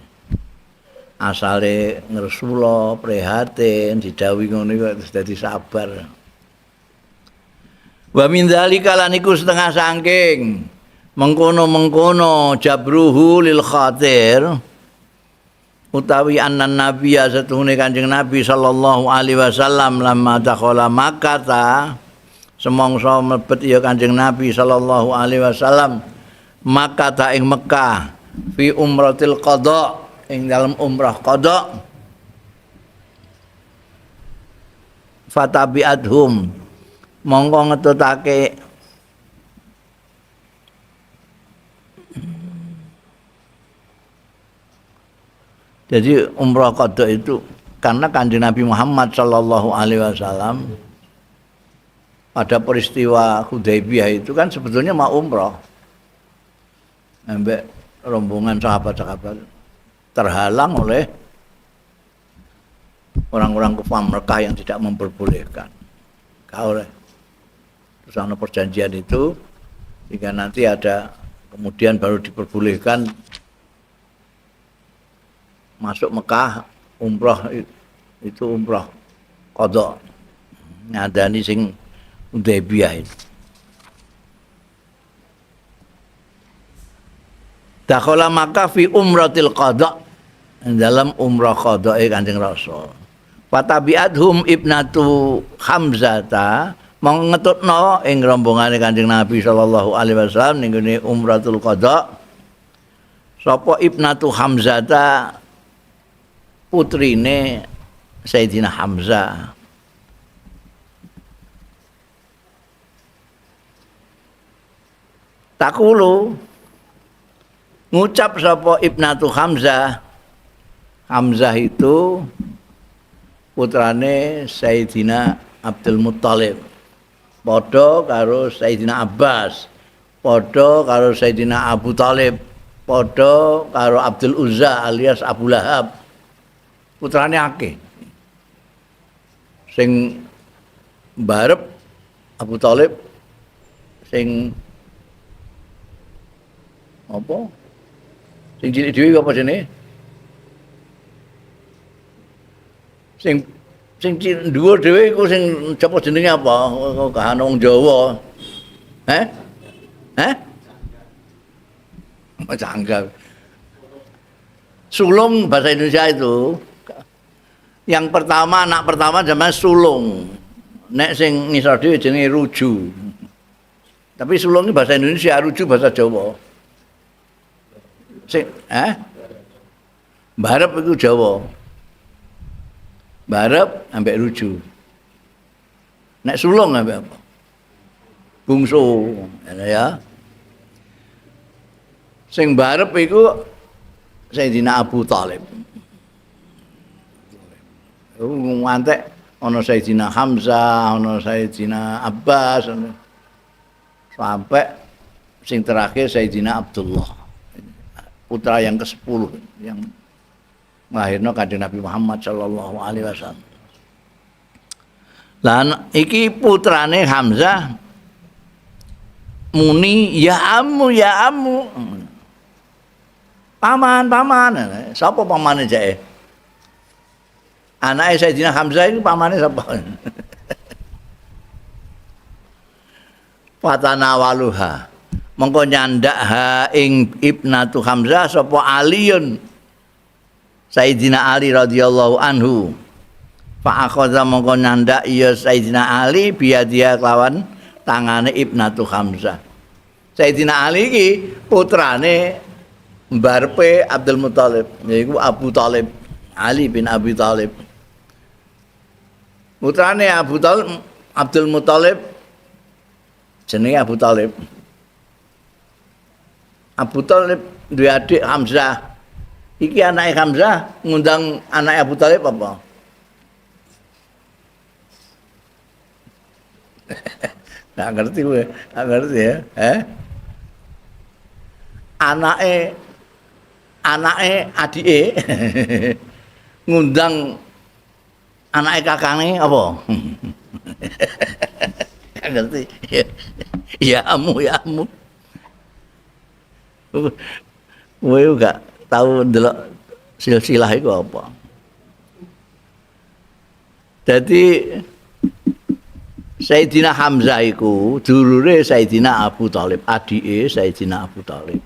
asale ngresula, prihatin, didhawuhi ngono iku terus dadi sabar. Wa min dzalika lan iku setengah saking mengkono-mengkono jabruhu lil khatir utawi annan nabiyya satuhune Kanjeng Nabi sallallahu alaihi wasallam lamma dakhala Makkah semongso mlebet ya Kanjeng Nabi sallallahu alaihi wasallam Makkah ing Mekah fi umratil qada ing dalem umrah qada fatabi'athum mongko ngetutake jadi umrah qada itu karena Kanjeng Nabi Muhammad sallallahu alaihi wasallam pada peristiwa Hudaybiyah itu kan sebetulnya mau umrah ambek rombongan sahabat-sahabat terhalang oleh orang-orang kufar Mekah yang tidak memperbolehkan. Gak oleh. Terus ana perjanjian itu sehingga nanti ada kemudian baru diperbolehkan masuk Mekah umrah itu umrah qadha ngadani sing Hudaybiyah itu. Dakhala Makkah fi umratil qadha, dalam umrah qadhae Kanjeng Rasul. Fatabi'athum ibnatu Hamzata mengetutno ing rombongane Kanjeng Nabi sallallahu alaihi wasallam ning gone umratul qadha. Sapa ibnatu Hamzata putrine Sayyidina Hamzah. Takulu ngucap sapa Ibnatu Hamzah. Hamzah itu putrane Sayyidina Abdul Muttalib. Padha karo Sayyidina Abbas, padha karo Sayyidina Abu Talib, padha karo Abdul Uzza alias Abu Lahab. Putrane akeh. Sing mbarep Abu Talib, sing apa? Sing cilik dhewe apa jenenge? Sing sing dhuwur dhewe iku sing sapa jenenge apa? Kahan wong Jawa. Heh? Heh? Canggah. Sulung bahasa Indonesia itu. Yang pertama, anak pertama zaman sulung. Nek sing ngisor dhewe jenenge ruju. Tapi sulung ini bahasa Indonesia, ruju bahasa Jawa. Sing barep iku Jawa. Barep ambek ruju. Nek sulung ambek apa? Bungsu, ya. Sing barep iku Sayyidina Abu Talib. Ngantek ana Sayyidina Hamzah, ana Sayyidina Abbas, sampai sing terakhir Sayyidina Abdullah, putra yang ke-10 yang melahirno Kanjeng Nabi Muhammad sallallahu alaihi wasallam. Lah iki putrane Hamzah muni ya ammu ya ammu. Paman, paman. Sapa pamane jake? Anake Sayyidina Hamzah itu pamane sapa? Fatanawaluha. Mongko nyandak ha ing Ibnatu Hamzah sapa Aliun Sayyidina Ali radhiyallahu anhu. Fa akhadha mongko nyandak ya Sayyidina Ali biadia kelawan tangane Ibnatu Hamzah. Sayyidina Ali iki putrane mbarpe Abdul Muthalib, yaiku Abu Talib, Ali bin Abi Talib. Putrane Abu Talib, Abdul Muthalib jenenge Abu Talib. Abu Talib duwe adik Hamzah. Iki anake Hamzah ngundang anake Abu Talib apa? Nggak ngerti gue, nggak ngerti ya. Anake anake adike ngundang anake kakange apa? Nggak ngerti. Ya amu, ya amu. Kowe gak tahu ndelok silsilah iku apa. Jadi Sayyidina Hamzah iku dulure Sayyidina Abu Talib, adike Sayyidina Abu Talib.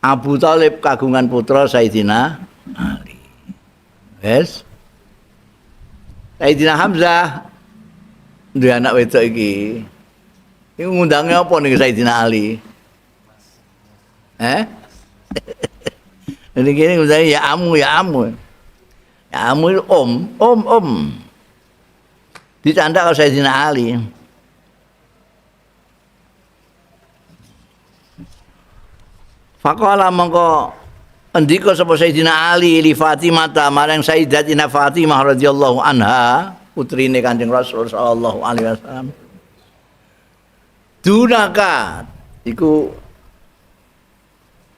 Abu Talib kagungan putra Sayyidina Ali. Wes. Sayyidina Hamzah duwe anak wedok iki. Iku ngundange apa ning Sayyidina Ali? Ini gini misalnya ya amu, ya amu. Ya amu itu om, om, om. Dicanda kalau Sayyidina Ali. Faqala mongko endika sapa Sayyidina Ali li Fatimah ta marang Sayyidatina Fatimah radhiyallahu anha, putrine Kanjeng Rasul sallallahu alaihi wasallam. Dunaka iku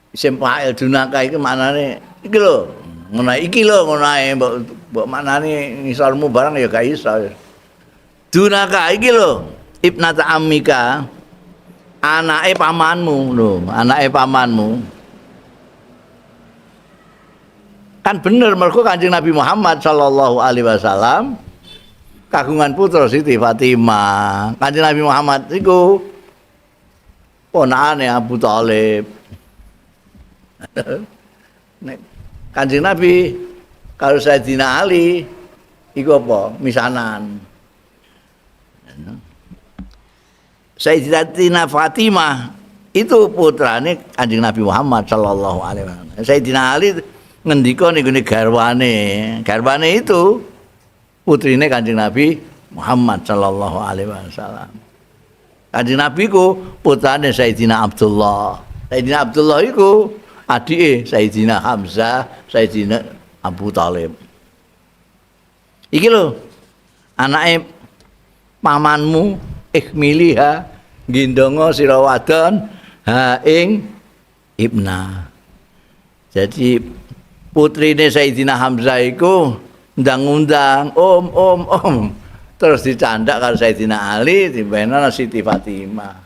isim fa'il dunaka iku maknane iki lho, ngono iki lho ngono ae mbok mbok maknane ngisormu barang ya gak iso. Dunaka iki lho, ibnata ammika, anake pamanmu lho, anake pamanmu. Kan bener mergo Kanjeng Nabi Muhammad sallallahu alaihi wasallam kagungan putra Siti Fatimah. Kanjeng Nabi Muhammad iku ponakane Abu Thalib. Nek Kanjeng Nabi kalau Sayyidina Ali iku apa? Misanan. Sayyidatina Fatimah itu putrane Kanjeng Nabi Muhammad sallallahu alaihi wasallam. Sayyidina Ali ngendika ning gone garwane. Garwane itu putrine Kanjeng Nabi Muhammad sallallahu alaihi wasallam. Kanjeng Nabi ku putrane Sayyidina Abdullah. Sayyidina Abdullah iku adike Sayyidina Hamzah, Sayyidina Abu Thalib. Iki lho anake pamanmu ikhmiliha gendonga sira wadon ha ing ibna. Jadi putrine Sayyidina Hamzah iku ndang-undang om om om terus dicandak karo Sayyidina Ali dibenana Siti Fatimah.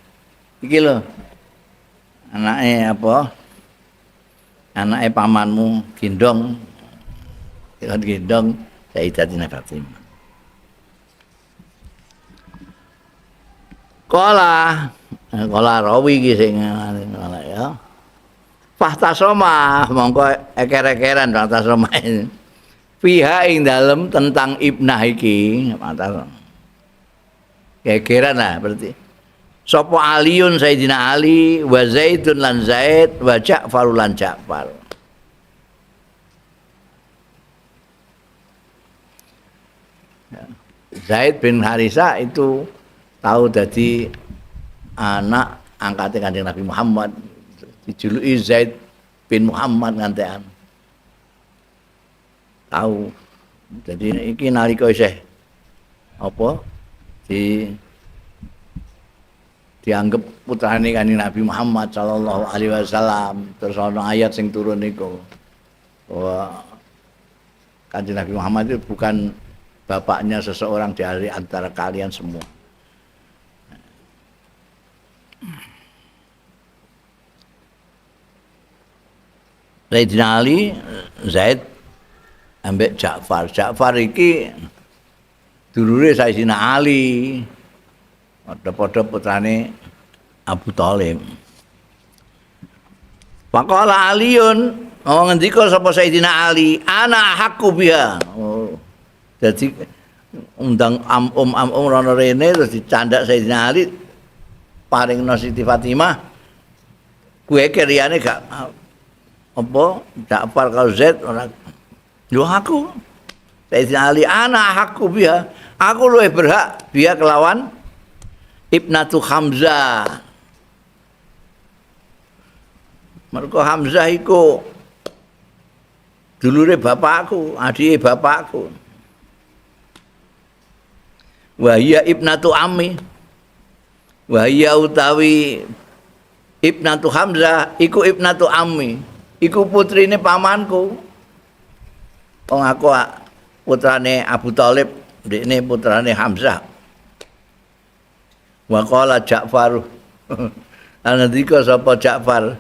Iki lho anake apa? Anake pamanmu gendong gendong Sayyidatina Fatimah. Kala kala rawi iki sing kala ya. Fahtasoma mongko eker-ekeran fahtasoma. Fiha ing dalem tentang ibnah iki, fahtasoma. Gegeran lah berarti. Sapa Aliun Sayyidina Ali wa Zaidun lan Zaid wa Ja'far lan Ja'far. Zaid bin Harisa itu tahu jadi anak angkatnya Kanjeng Nabi Muhammad, dijuluki Zaid bin Muhammad ngantekan. Tahu. Jadi iki nalika isih apa dianggap putrane Kanjeng Nabi Muhammad sallallahu alaihi wasallam. Terus ana ayat sing turun niku bahwa Kanjeng Nabi Muhammad itu bukan bapaknya seseorang dari antara kalian semua. Sayyidina Ali, Zaid ambek Ja'far. Ja'far iki dulure Sayyidina Ali. Padha-padha putrane Abu Thalib. Faqala Aliun, ngomong ngendika sapa Sayyidina Ali, ana haqqu biha. Oh. Jadi undang am om rono rene terus dicandak Sayyidina Ali paringno Siti Fatimah. Kuwe keriyane gak apa Ja'far karo Zaid ora. Lho aku Sayyidina Ali ana haqqu biha. Aku luwih berhak biha kelawan Ibnatu Hamzah. Mergo Hamzah iku dulure bapakku, adike bapakku. Wa hiya ibnatu ammi. Wa hiya utawi ibnatu Hamzah iku ibnatu ammi. Iku putrine pamanku. Wong aku putrane Abu Thalib, ndekne putrane Hamzah. Wa qala Ja'far. Ngendika sapa Ja'far?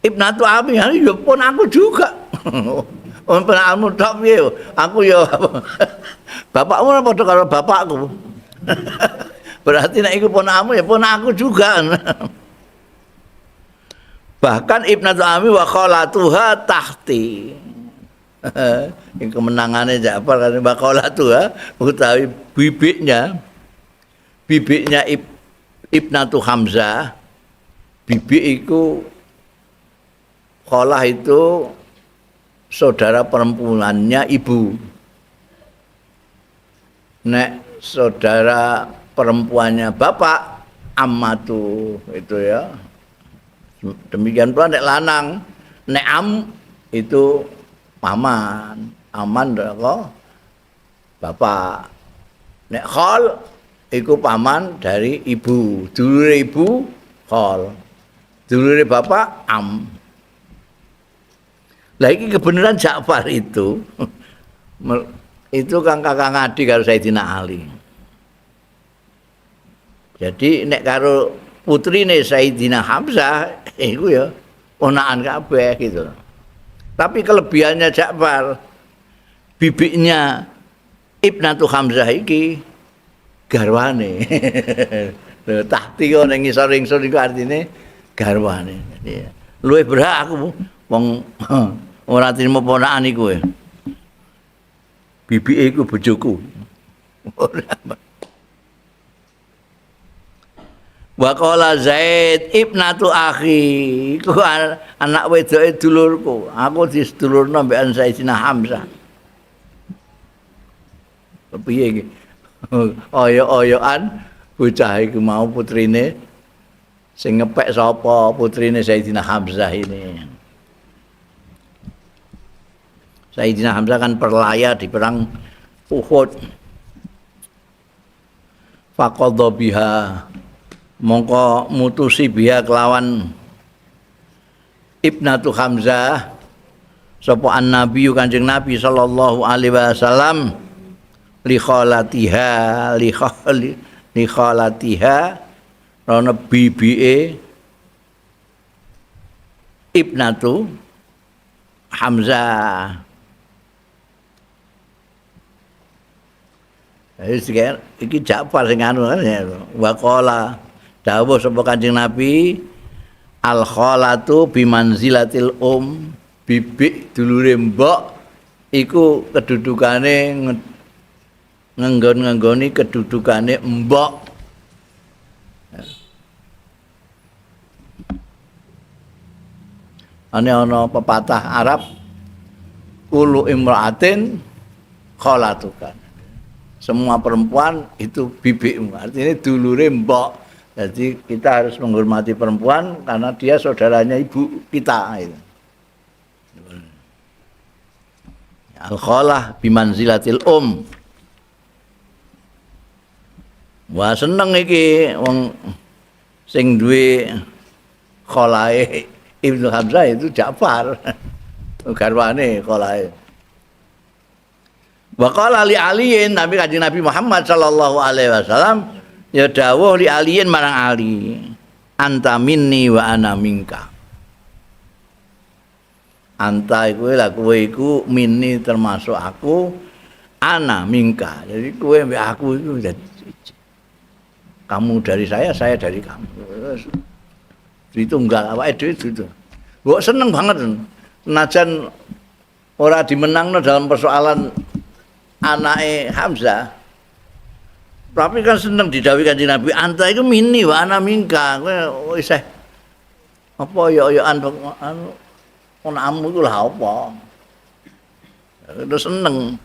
Ibnatu ammi, ya pun aku juga. Pun aku tok piye? Aku ya bapakmu padha karo bapakku. Berarti nek iku ponakmu ya ponak aku juga. Bahkan ibnatu ammi wa khalatuha tahti. Ini kemenangannya Ja'far kan wa khalatuha utawi bibiknya. Bibiknya Ibnatu Hamzah. Bibik iku khalah itu saudara perempuannya ibu. Nek saudara perempuannya bapak ammatu itu ya. Demikian pula nek lanang, nek am itu paman, aman kok bapak. Nek khol iku paman dari ibu, dulure ibu khol, dulure bapak am. Lah iki kebenaran Ja'far itu itu kang kakang adik karo Sayyidina Ali. Jadi nek karo putrine Sayyidina Hamzah iku ya ponakan kabeh gitu. Tapi kelebihannya Ja'far, bibiknya Ibnatu Hamzah iki garwane. Lho tahti kok ning ngisor ingsun iku artine garwane. Jadi luwih berhak aku wong ora trimo ponakan iku. Bibike iku bojoku. Wa qala Zaid ibnatu akhi, iku anak wedoke dulurku. Aku disedulurno mbek Sayyidina Hamzah. Piye iki? Oyo-oyoan bocah iku mau putrine sing ngepek sapa? Putrine Sayyidina Hamzah ini. Sayyidina Hamzah kan perlaya di perang Uhud. Faqadha biha, mongko mutusi biha kelawan ibnatu Hamzah sapa an-nabi Kanjeng Nabi sallallahu alaihi wasallam li khalatiha li khalatiha rono bibike ibnatu Hamzah. Jadi iki Ja'far sing anu kan ya. Wa qala dawuh sapa Kanjeng Nabi al khalatu bimanzilatil bibik dulure mbok iku kedudukane ngenggon-ngenggoni kedudukane mbok. Ane ana pepatah Arab kulu imra'atin khalatukan. Semua perempuan itu bibikmu, artinya dulure mbok. Jadi kita harus menghormati perempuan karena dia saudaranya ibu kita. Al khalah bimanzilatil um. Wah seneng iki wong sing duwe khalahe Ibnu Hamzah itu Ja'far. Garwane khalahe. Wa qala li aliyin, Nabi Kanjeng Nabi Muhammad sallallahu alaihi wasallam ya dawuh li aliyin marang Ali, anta minni wa ana minka. Anta iku lha kowe iku minni termasuk aku, ana minka. Jadi kowe mbek aku iku kamu dari saya, saya dari kamu. Ditunggal awake dhewe itu. Mbok seneng banget senajan ora dimenangno dalam persoalan anake Hamzah. Tapi kan seneng didhawuhi Kanjeng Nabi, anta iku minni wa ana minka. Kowe isih apa yo-yoan anu onamu iku lha apa. Terus seneng.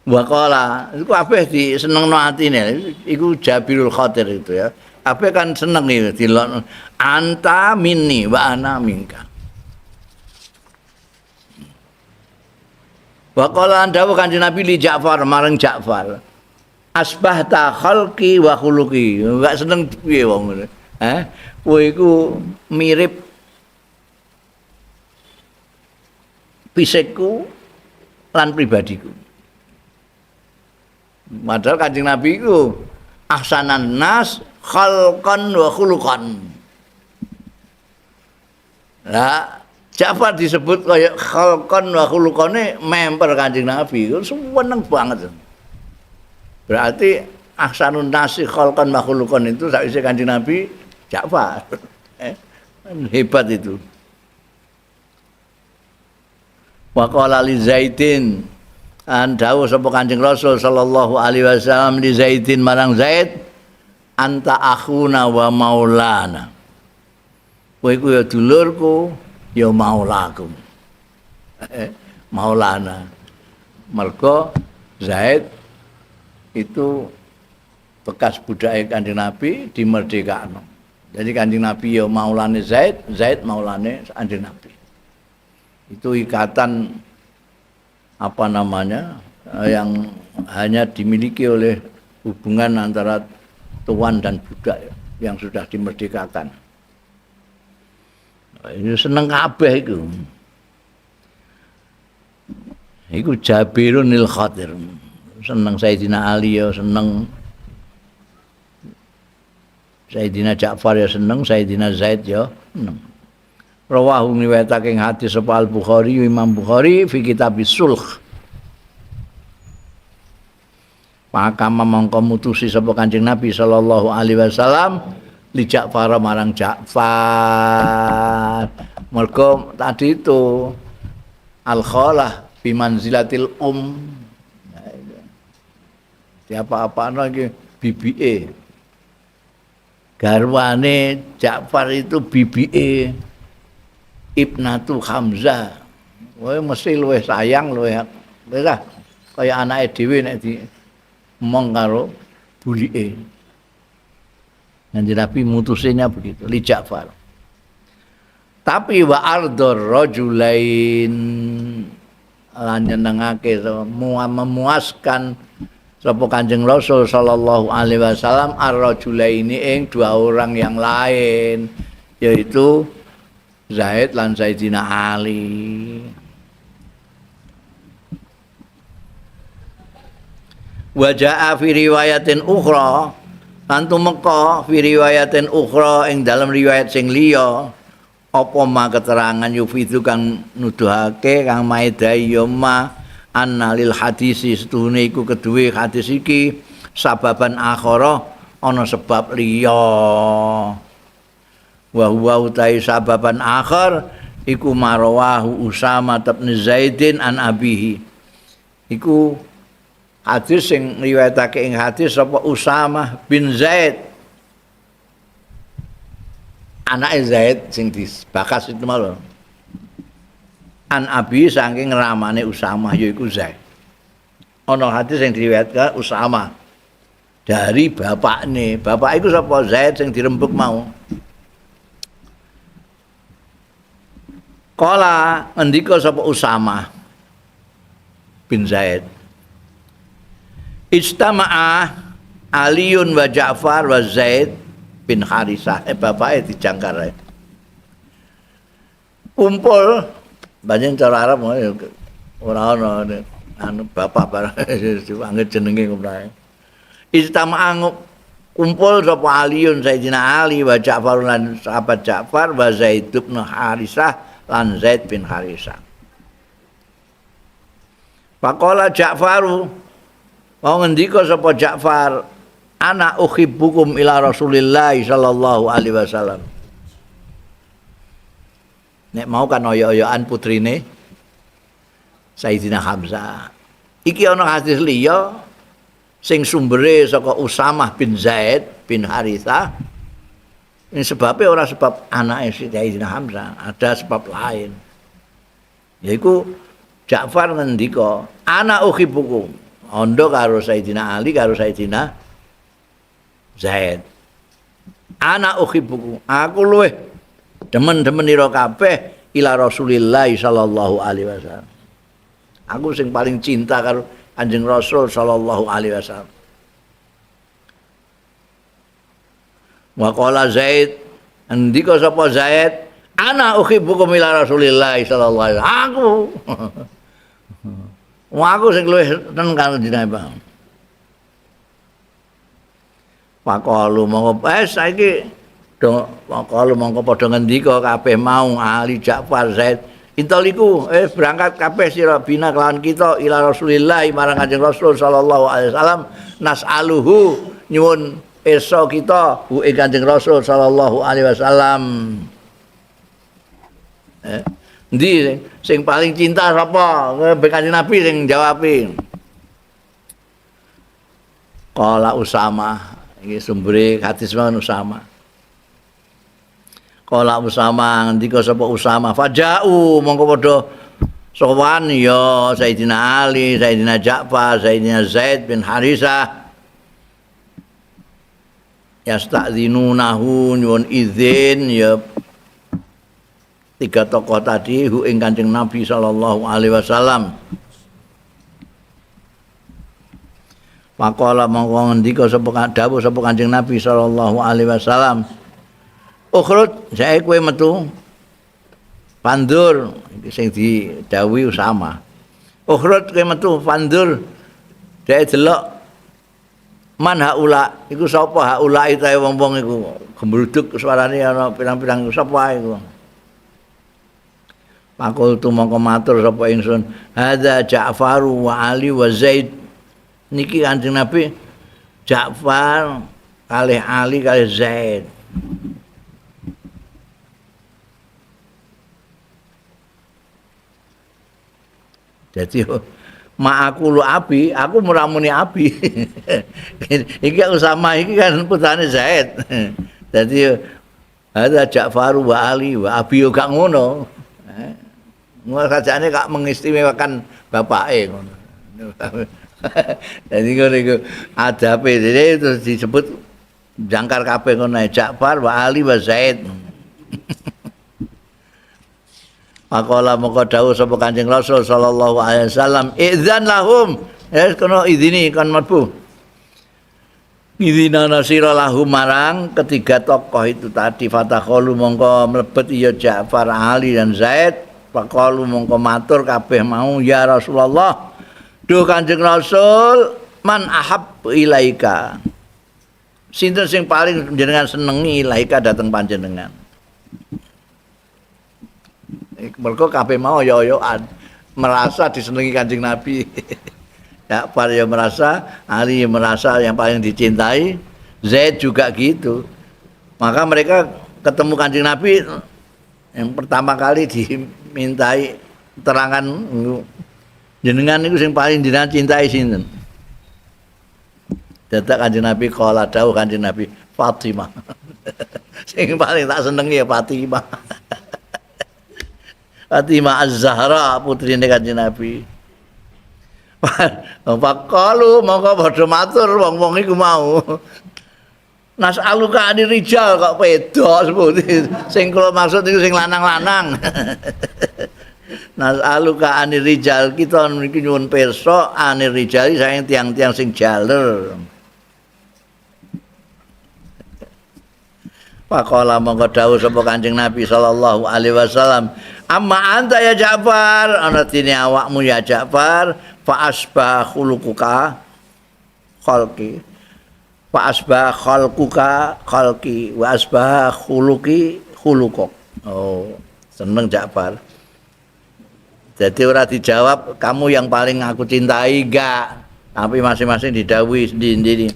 Wa qala, iku kabeh disenengno atine. Iku Jabirul Khatir itu ya. Kabeh kan seneng iki dilokno anta minni wa ana minka. Wa qala dawuh Kanjeng Nabi li Ja'far marang Ja'far. Asbahta khalqi wa khuluqi. Enggak seneng piye wong ngene. Kowe iku mirip fisikku lan pribadiku. Padahal Kanjeng Nabi iku ahsanan nas khalqan wa khuluqan. Lah Ja'far disebut kaya khalqan wa khuluqane memper Kanjeng Nabi, iku seneng banget. Berarti ahsanun nasi khalqan wa khuluqan itu sakwise Kanjeng Nabi Ja'far. Hebat itu. Wa qala li Zaidin, an dawuh sapa Kanjeng Rasul sallallahu alaihi wasallam li Zaidin marang Zaid, anta akhuna wa maulana. Kowe iku ya dulurku, ya maulaku. Maulana. Mergo Zaid itu bekas budake Kanjeng Nabi dimerdekakno. Jadi Kanjeng Nabi ya maulane Zaid, Zaid maulane Kanjeng Nabi. Itu ikatan apa namanya yang hanya dimiliki oleh hubungan antara tuan dan budak yang sudah dimerdekakan. Ini seneng kabeh iku. Iku Jabirun il Khatir. Seneng Sayyidina Ali ya seneng, Sayyidina Ja'far ya seneng, Sayyidina Zaid ya seneng. Rawahu ngriwayatake ing hadis sapa Al-Bukhari, Imam Bukhari fi kitab Sulh. Pakama mongko mutusi sapa Kanjeng Nabi sallallahu alaihi wasallam li Ja'far marang Ja'far. Mergo tadi itu al-khalah bi manzilatil. Diapa-apakno iki bibike. Garwane Ja'far itu bibike Ibnatu Hamzah. Kowe mesti luwih sayang, luwih wis lah kaya anake dhewe nek diomong karo bulike. Kanjeng Nabi mutusinnya begitu li Ja'far. Tapi wa ardor rajulain lan nyenengake memuaskan sapa Kanjeng Rasul sallallahu alaihi wasallam ar-rajulaini ing dua orang yang lain, yaitu Zaid lan Sayyidina Ali. Wa jaa fi riwayatin ukhra, lan tumeka fi riwayatin ukhra ing dalem riwayat sing liya apa ma keterangan yufidu kang nuduhake kang maedai ya ma annalil hadisi setuhune iku keduwe hadis iki sababan akhara ana sebab liya. Wa huwa utai sababan akhar iku marawahu Usama bin Zaidin an abihi. Iku hadis sing riwayatake ing hadis sapa Usama bin Zaid, anake Zaid sing dibakas itu malu. An abi saking ramane Usama yaiku Zaid. Ana hadis sing diriwayatke Usama dari bapakne. Bapak iku sapa? Zaid sing dirembuk mau. Kala ngendika sapa Usama bin Zaid, ijtama'a Aliun wa Ja'far wa Zaid bin Harisah. Bapake dijangkar. Kumpul banyak cara Arab ora ana anu bapak barang dianggep jenenge ngono ae. Ijtama'a kumpul sapa Aliun Sayyidina Ali wa Ja'far lan sahabat Ja'far wa Zaid bin Harisah lan Zaid bin Harisah. Faqala Ja'faru, mau ngendika sapa Ja'far, ana uhibbukum ila Rasulillah sallallahu alaihi wasallam. Nek mau kan oyo-oyoan putrine Sayyidina Hamzah. Iki ana hadis liya sing sumbere saka Usamah bin Zaid bin Harithah. Ini sebabnya ora sebab anake Sayyidina Hamzah, ada sebab lain. Yaiku Ja'far ngendika, ana uhibbukum. Ondo karo Sayyidina Ali karo Sayyidina Zaid. Ana uhibbukum. Aku luwih demen-demen ira kabeh ila Rasulillah sallallahu alaihi wasallam. Aku sing paling cinta karo Kanjeng Rasul sallallahu alaihi wasallam. Wa qala Zaid, ndika sapa Zaid, ana uhibbukum ila Rasulillah sallallahu alaihi wasallam. Aku wong aku sing luwih seneng karo jenengan. Faqalu mongko saiki do faqalu mongko padha ngendika kabeh mau Ali Ja'far Zaid intaliku berangkat kabeh sira bina kelawan kita ila Rasulillah marang Kanjeng Rasul sallallahu alaihi wasallam nas'aluhu nyuwun esa kita hu ing Kanjeng Rasul sallallahu alaihi wasallam. Endi sing paling cinta sapa? Kanjeng Nabi sing jawabi. Qala Usama, iki sumbere hadis mawon Usama. Qala Usama, ngendika sapa Usama, faja'u mongko padha sowan ya Sayyidina Ali, Sayyidina Ja'far, Sayyidina Zaid bin Harisah. Yasta'dzinunahu nyuwun izin ya tiga tokoh tadi hu ing Kanjeng Nabi sallallahu alaihi wasallam. Faqala mongko ngendika sapa dawuh sapa Kanjeng Nabi sallallahu alaihi wasallam, ukhruj sae kowe metu pandur sing didhawuhi Usama. Ukhruj kowe metu pandur dhek delok man haula iku sapa haula itae wong-wong iku gembruduk suarane ana pirang-pirang sapa iku. Pakultu mongko matur sapa ingsun, hadza Ja'faru wa Ali wa Zaid. Niki Kanjeng Nabi Ja'far kalih Ali kalih Zaid. Jadi Ma aku lu abi, aku muramuni abi. Iki Usama iki kan putrane Zaid. Dadi ada Ja'far wa Ali wa abi yo gak ngono. Ngono sajane gak mengistimewakan bapake ngono. Dadi ngono iku adabe. Jadi terus disebut jangkar kabeh ngono Ja'far wa Ali wa Zaid. Pakola moko dawuh sapa Kanjeng Rasul sallallahu alaihi wasallam, "Idzan lahum." Ya kono izini kon mlebu. Idzinana sira lahum marang ketiga tokoh itu tadi, fatakhalu mongko mlebet ya Ja'far, Ali dan Zaid. Faqalu mongko matur kabeh mau, ya Rasulullah, duh Kanjeng Rasul, man ahab ilaika. Sinten sing paling jenengan senengi ilaika dateng panjenengan. Mergo kabeh mau yo-yoan merasa disenengi Kanjeng Nabi. Ja'far ya merasa, Ali ya merasa yang paling dicintai, Zaid juga gitu. Maka mereka ketemu Kanjeng Nabi yang pertama kali dimintai keterangan, jenengan niku sing paling jenengan cintai sinten? Dadak Kanjeng Nabi kala dawuh Kanjeng Nabi Fatimah. Sing paling tak senengi ya Fatimah. Fatimah Az-Zahra putrine Kanjeng Nabi. Faqalu mongko padha matur wong-wong iku mau. Nas'aluka ani rijal kok wedok sebuti. Sing kula maksud iku sing lanang-lanang. Nas'aluka ani rijal, kita niki nyuwun pirsa ani rijal saking tiang-tiang sing jaler. Faqala mongko dawuh sapa Kanjeng Nabi sallallahu alaihi wasallam, amma anta ya Ja'far, ana dene awakmu ya Ja'far, fa asbah khuluquka khalqi, fa asbah khalquka khalqi, wa asbah khuluqi khuluquk. Oh, seneng Ja'far. Jadi ora dijawab kamu yang paling aku cintai, enggak, tapi masing-masing didhawuhi sendiri-sendiri.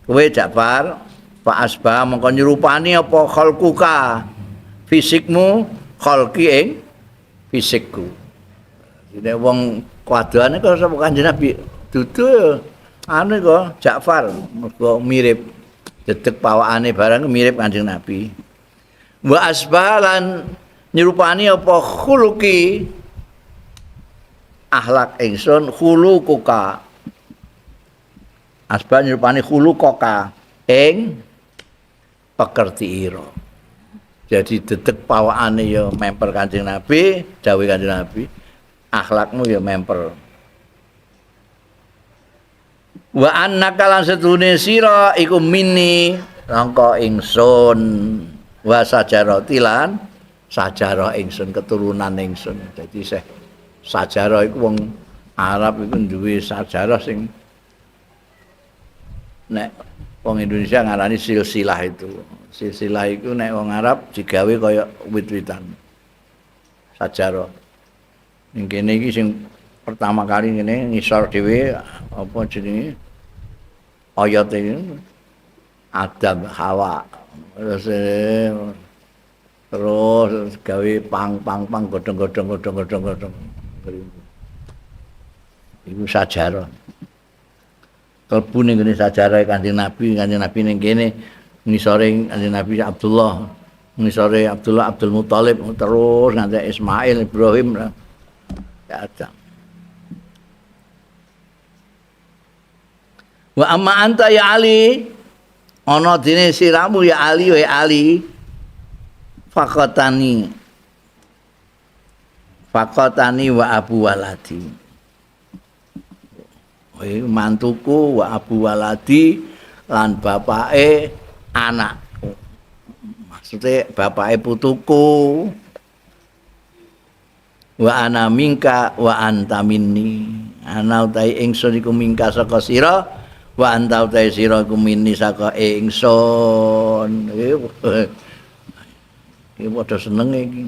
Kowe Ja'far, fa asbah mongko nyerupani apa khalquka, fisikmu, khalqi ing fisikku. Nek wong kadoane kok sapa Kanjeng Nabi dudu anu kok Ja'far, mergo mirip dedeg pawakane barang mirip Kanjeng Nabi. Wa asbah lan nyerupani apa khuluqi, akhlak ingsun, khuluquka. Asbah nyerupani khuluqaka ing pekerti ira. Jadi dedeg pawakane ya memper Kanjeng Nabi, dawuh Kanjeng Nabi, akhlakmu ya memper. Wa annaka lan sedune sira iku minni rangka ingsun, wa sajarati lan sajarah ingsun, keturunan ingsun. Dadi seh sajarah iku wong Arab iku duwe sajarah sing nek wong Indonesia ngarani silsilah itu. Silsilah iku nek wong Arab digawe kaya wit-witan. Sajarah. Ning kene iki sing pertama kali ngene ngisor dhewe apa jenenge? Oyote iki Adam Hawa. Terus gawe pang-pang-pang godhong-godhong godhong-godhong godhong. Iku sajarah. Klebu ning ngene sajarah Kanjeng Nabi, Kanjeng Nabi ning kene ngisore Kanjeng Nabi Abdullah, ngisore Abdullah Abdul Muthalib, terus nganti Ismail, Ibrahim, ya Adam. Wa amma anta ya Ali, ana dene siramu ya Ali, wa Ali faqatani, faqatani wa abu waladi. Mantuku wa abu waladi lan bapake anakku, maksudnya bapake putuku. Wa ana minka wa anta minni, ana utahe ingsun iku mingka saka sira, wa anta utahe sira iku minni saka ingsun. Iki padha senenge iki.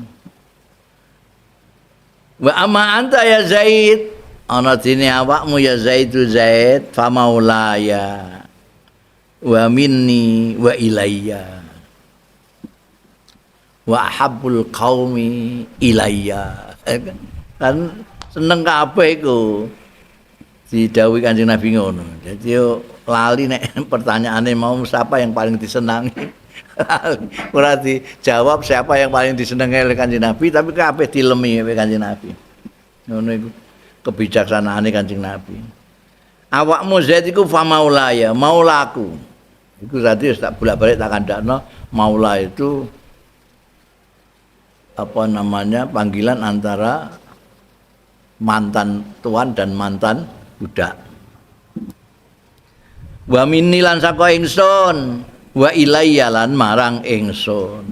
Wa amma anta ya Zaid, ana dene awakmu ya Zaidu Zaid, fa maulaya wa minni wa ilayya wa habbul qaumi ilayya. Kan seneng kabeh iku. Didhawuhi Kanjeng Nabi ngono. Jadi yo lali nek pertanyaane mau siapa yang paling disenangi. Ora dijawab siapa yang paling disenengi oleh Kanjeng Nabi, tapi kabeh dilemi oleh Kanjeng Nabi. Ngono iku kebijaksanaane Kanjeng Nabi. Awakmu Zaid iku fa maulaya, maulaku. Iku tadi tak bolak-balik tak kandakno, maula itu apa namanya, panggilan antara mantan tuan dan mantan budak. Wa minni lan saka ingsun, wa ilayya lan marang ingsun.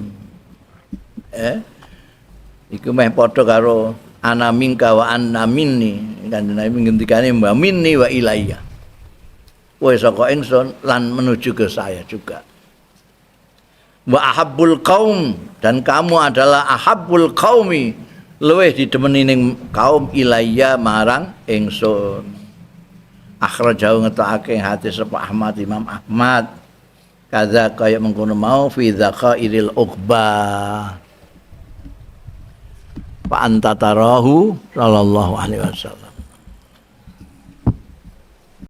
Iku meh padha karo ana minka wa anna minni. Kanjeng Nabi ngendikane wa minni wa ilayya. Kowe saka ingsun lan menuju ke saya juga. Wa ahabbul qaum, dan kamu adalah ahabbul qaumi, luwih didemeni ning kaum, ilayya marang ingsun. Akhrajahu ngetokake hadis sapa Ahmad, Imam Ahmad. Kaza kaya mengkono mau fi dzakhairil uqba. Fa anta tarahu sallallahu alaihi wasallam.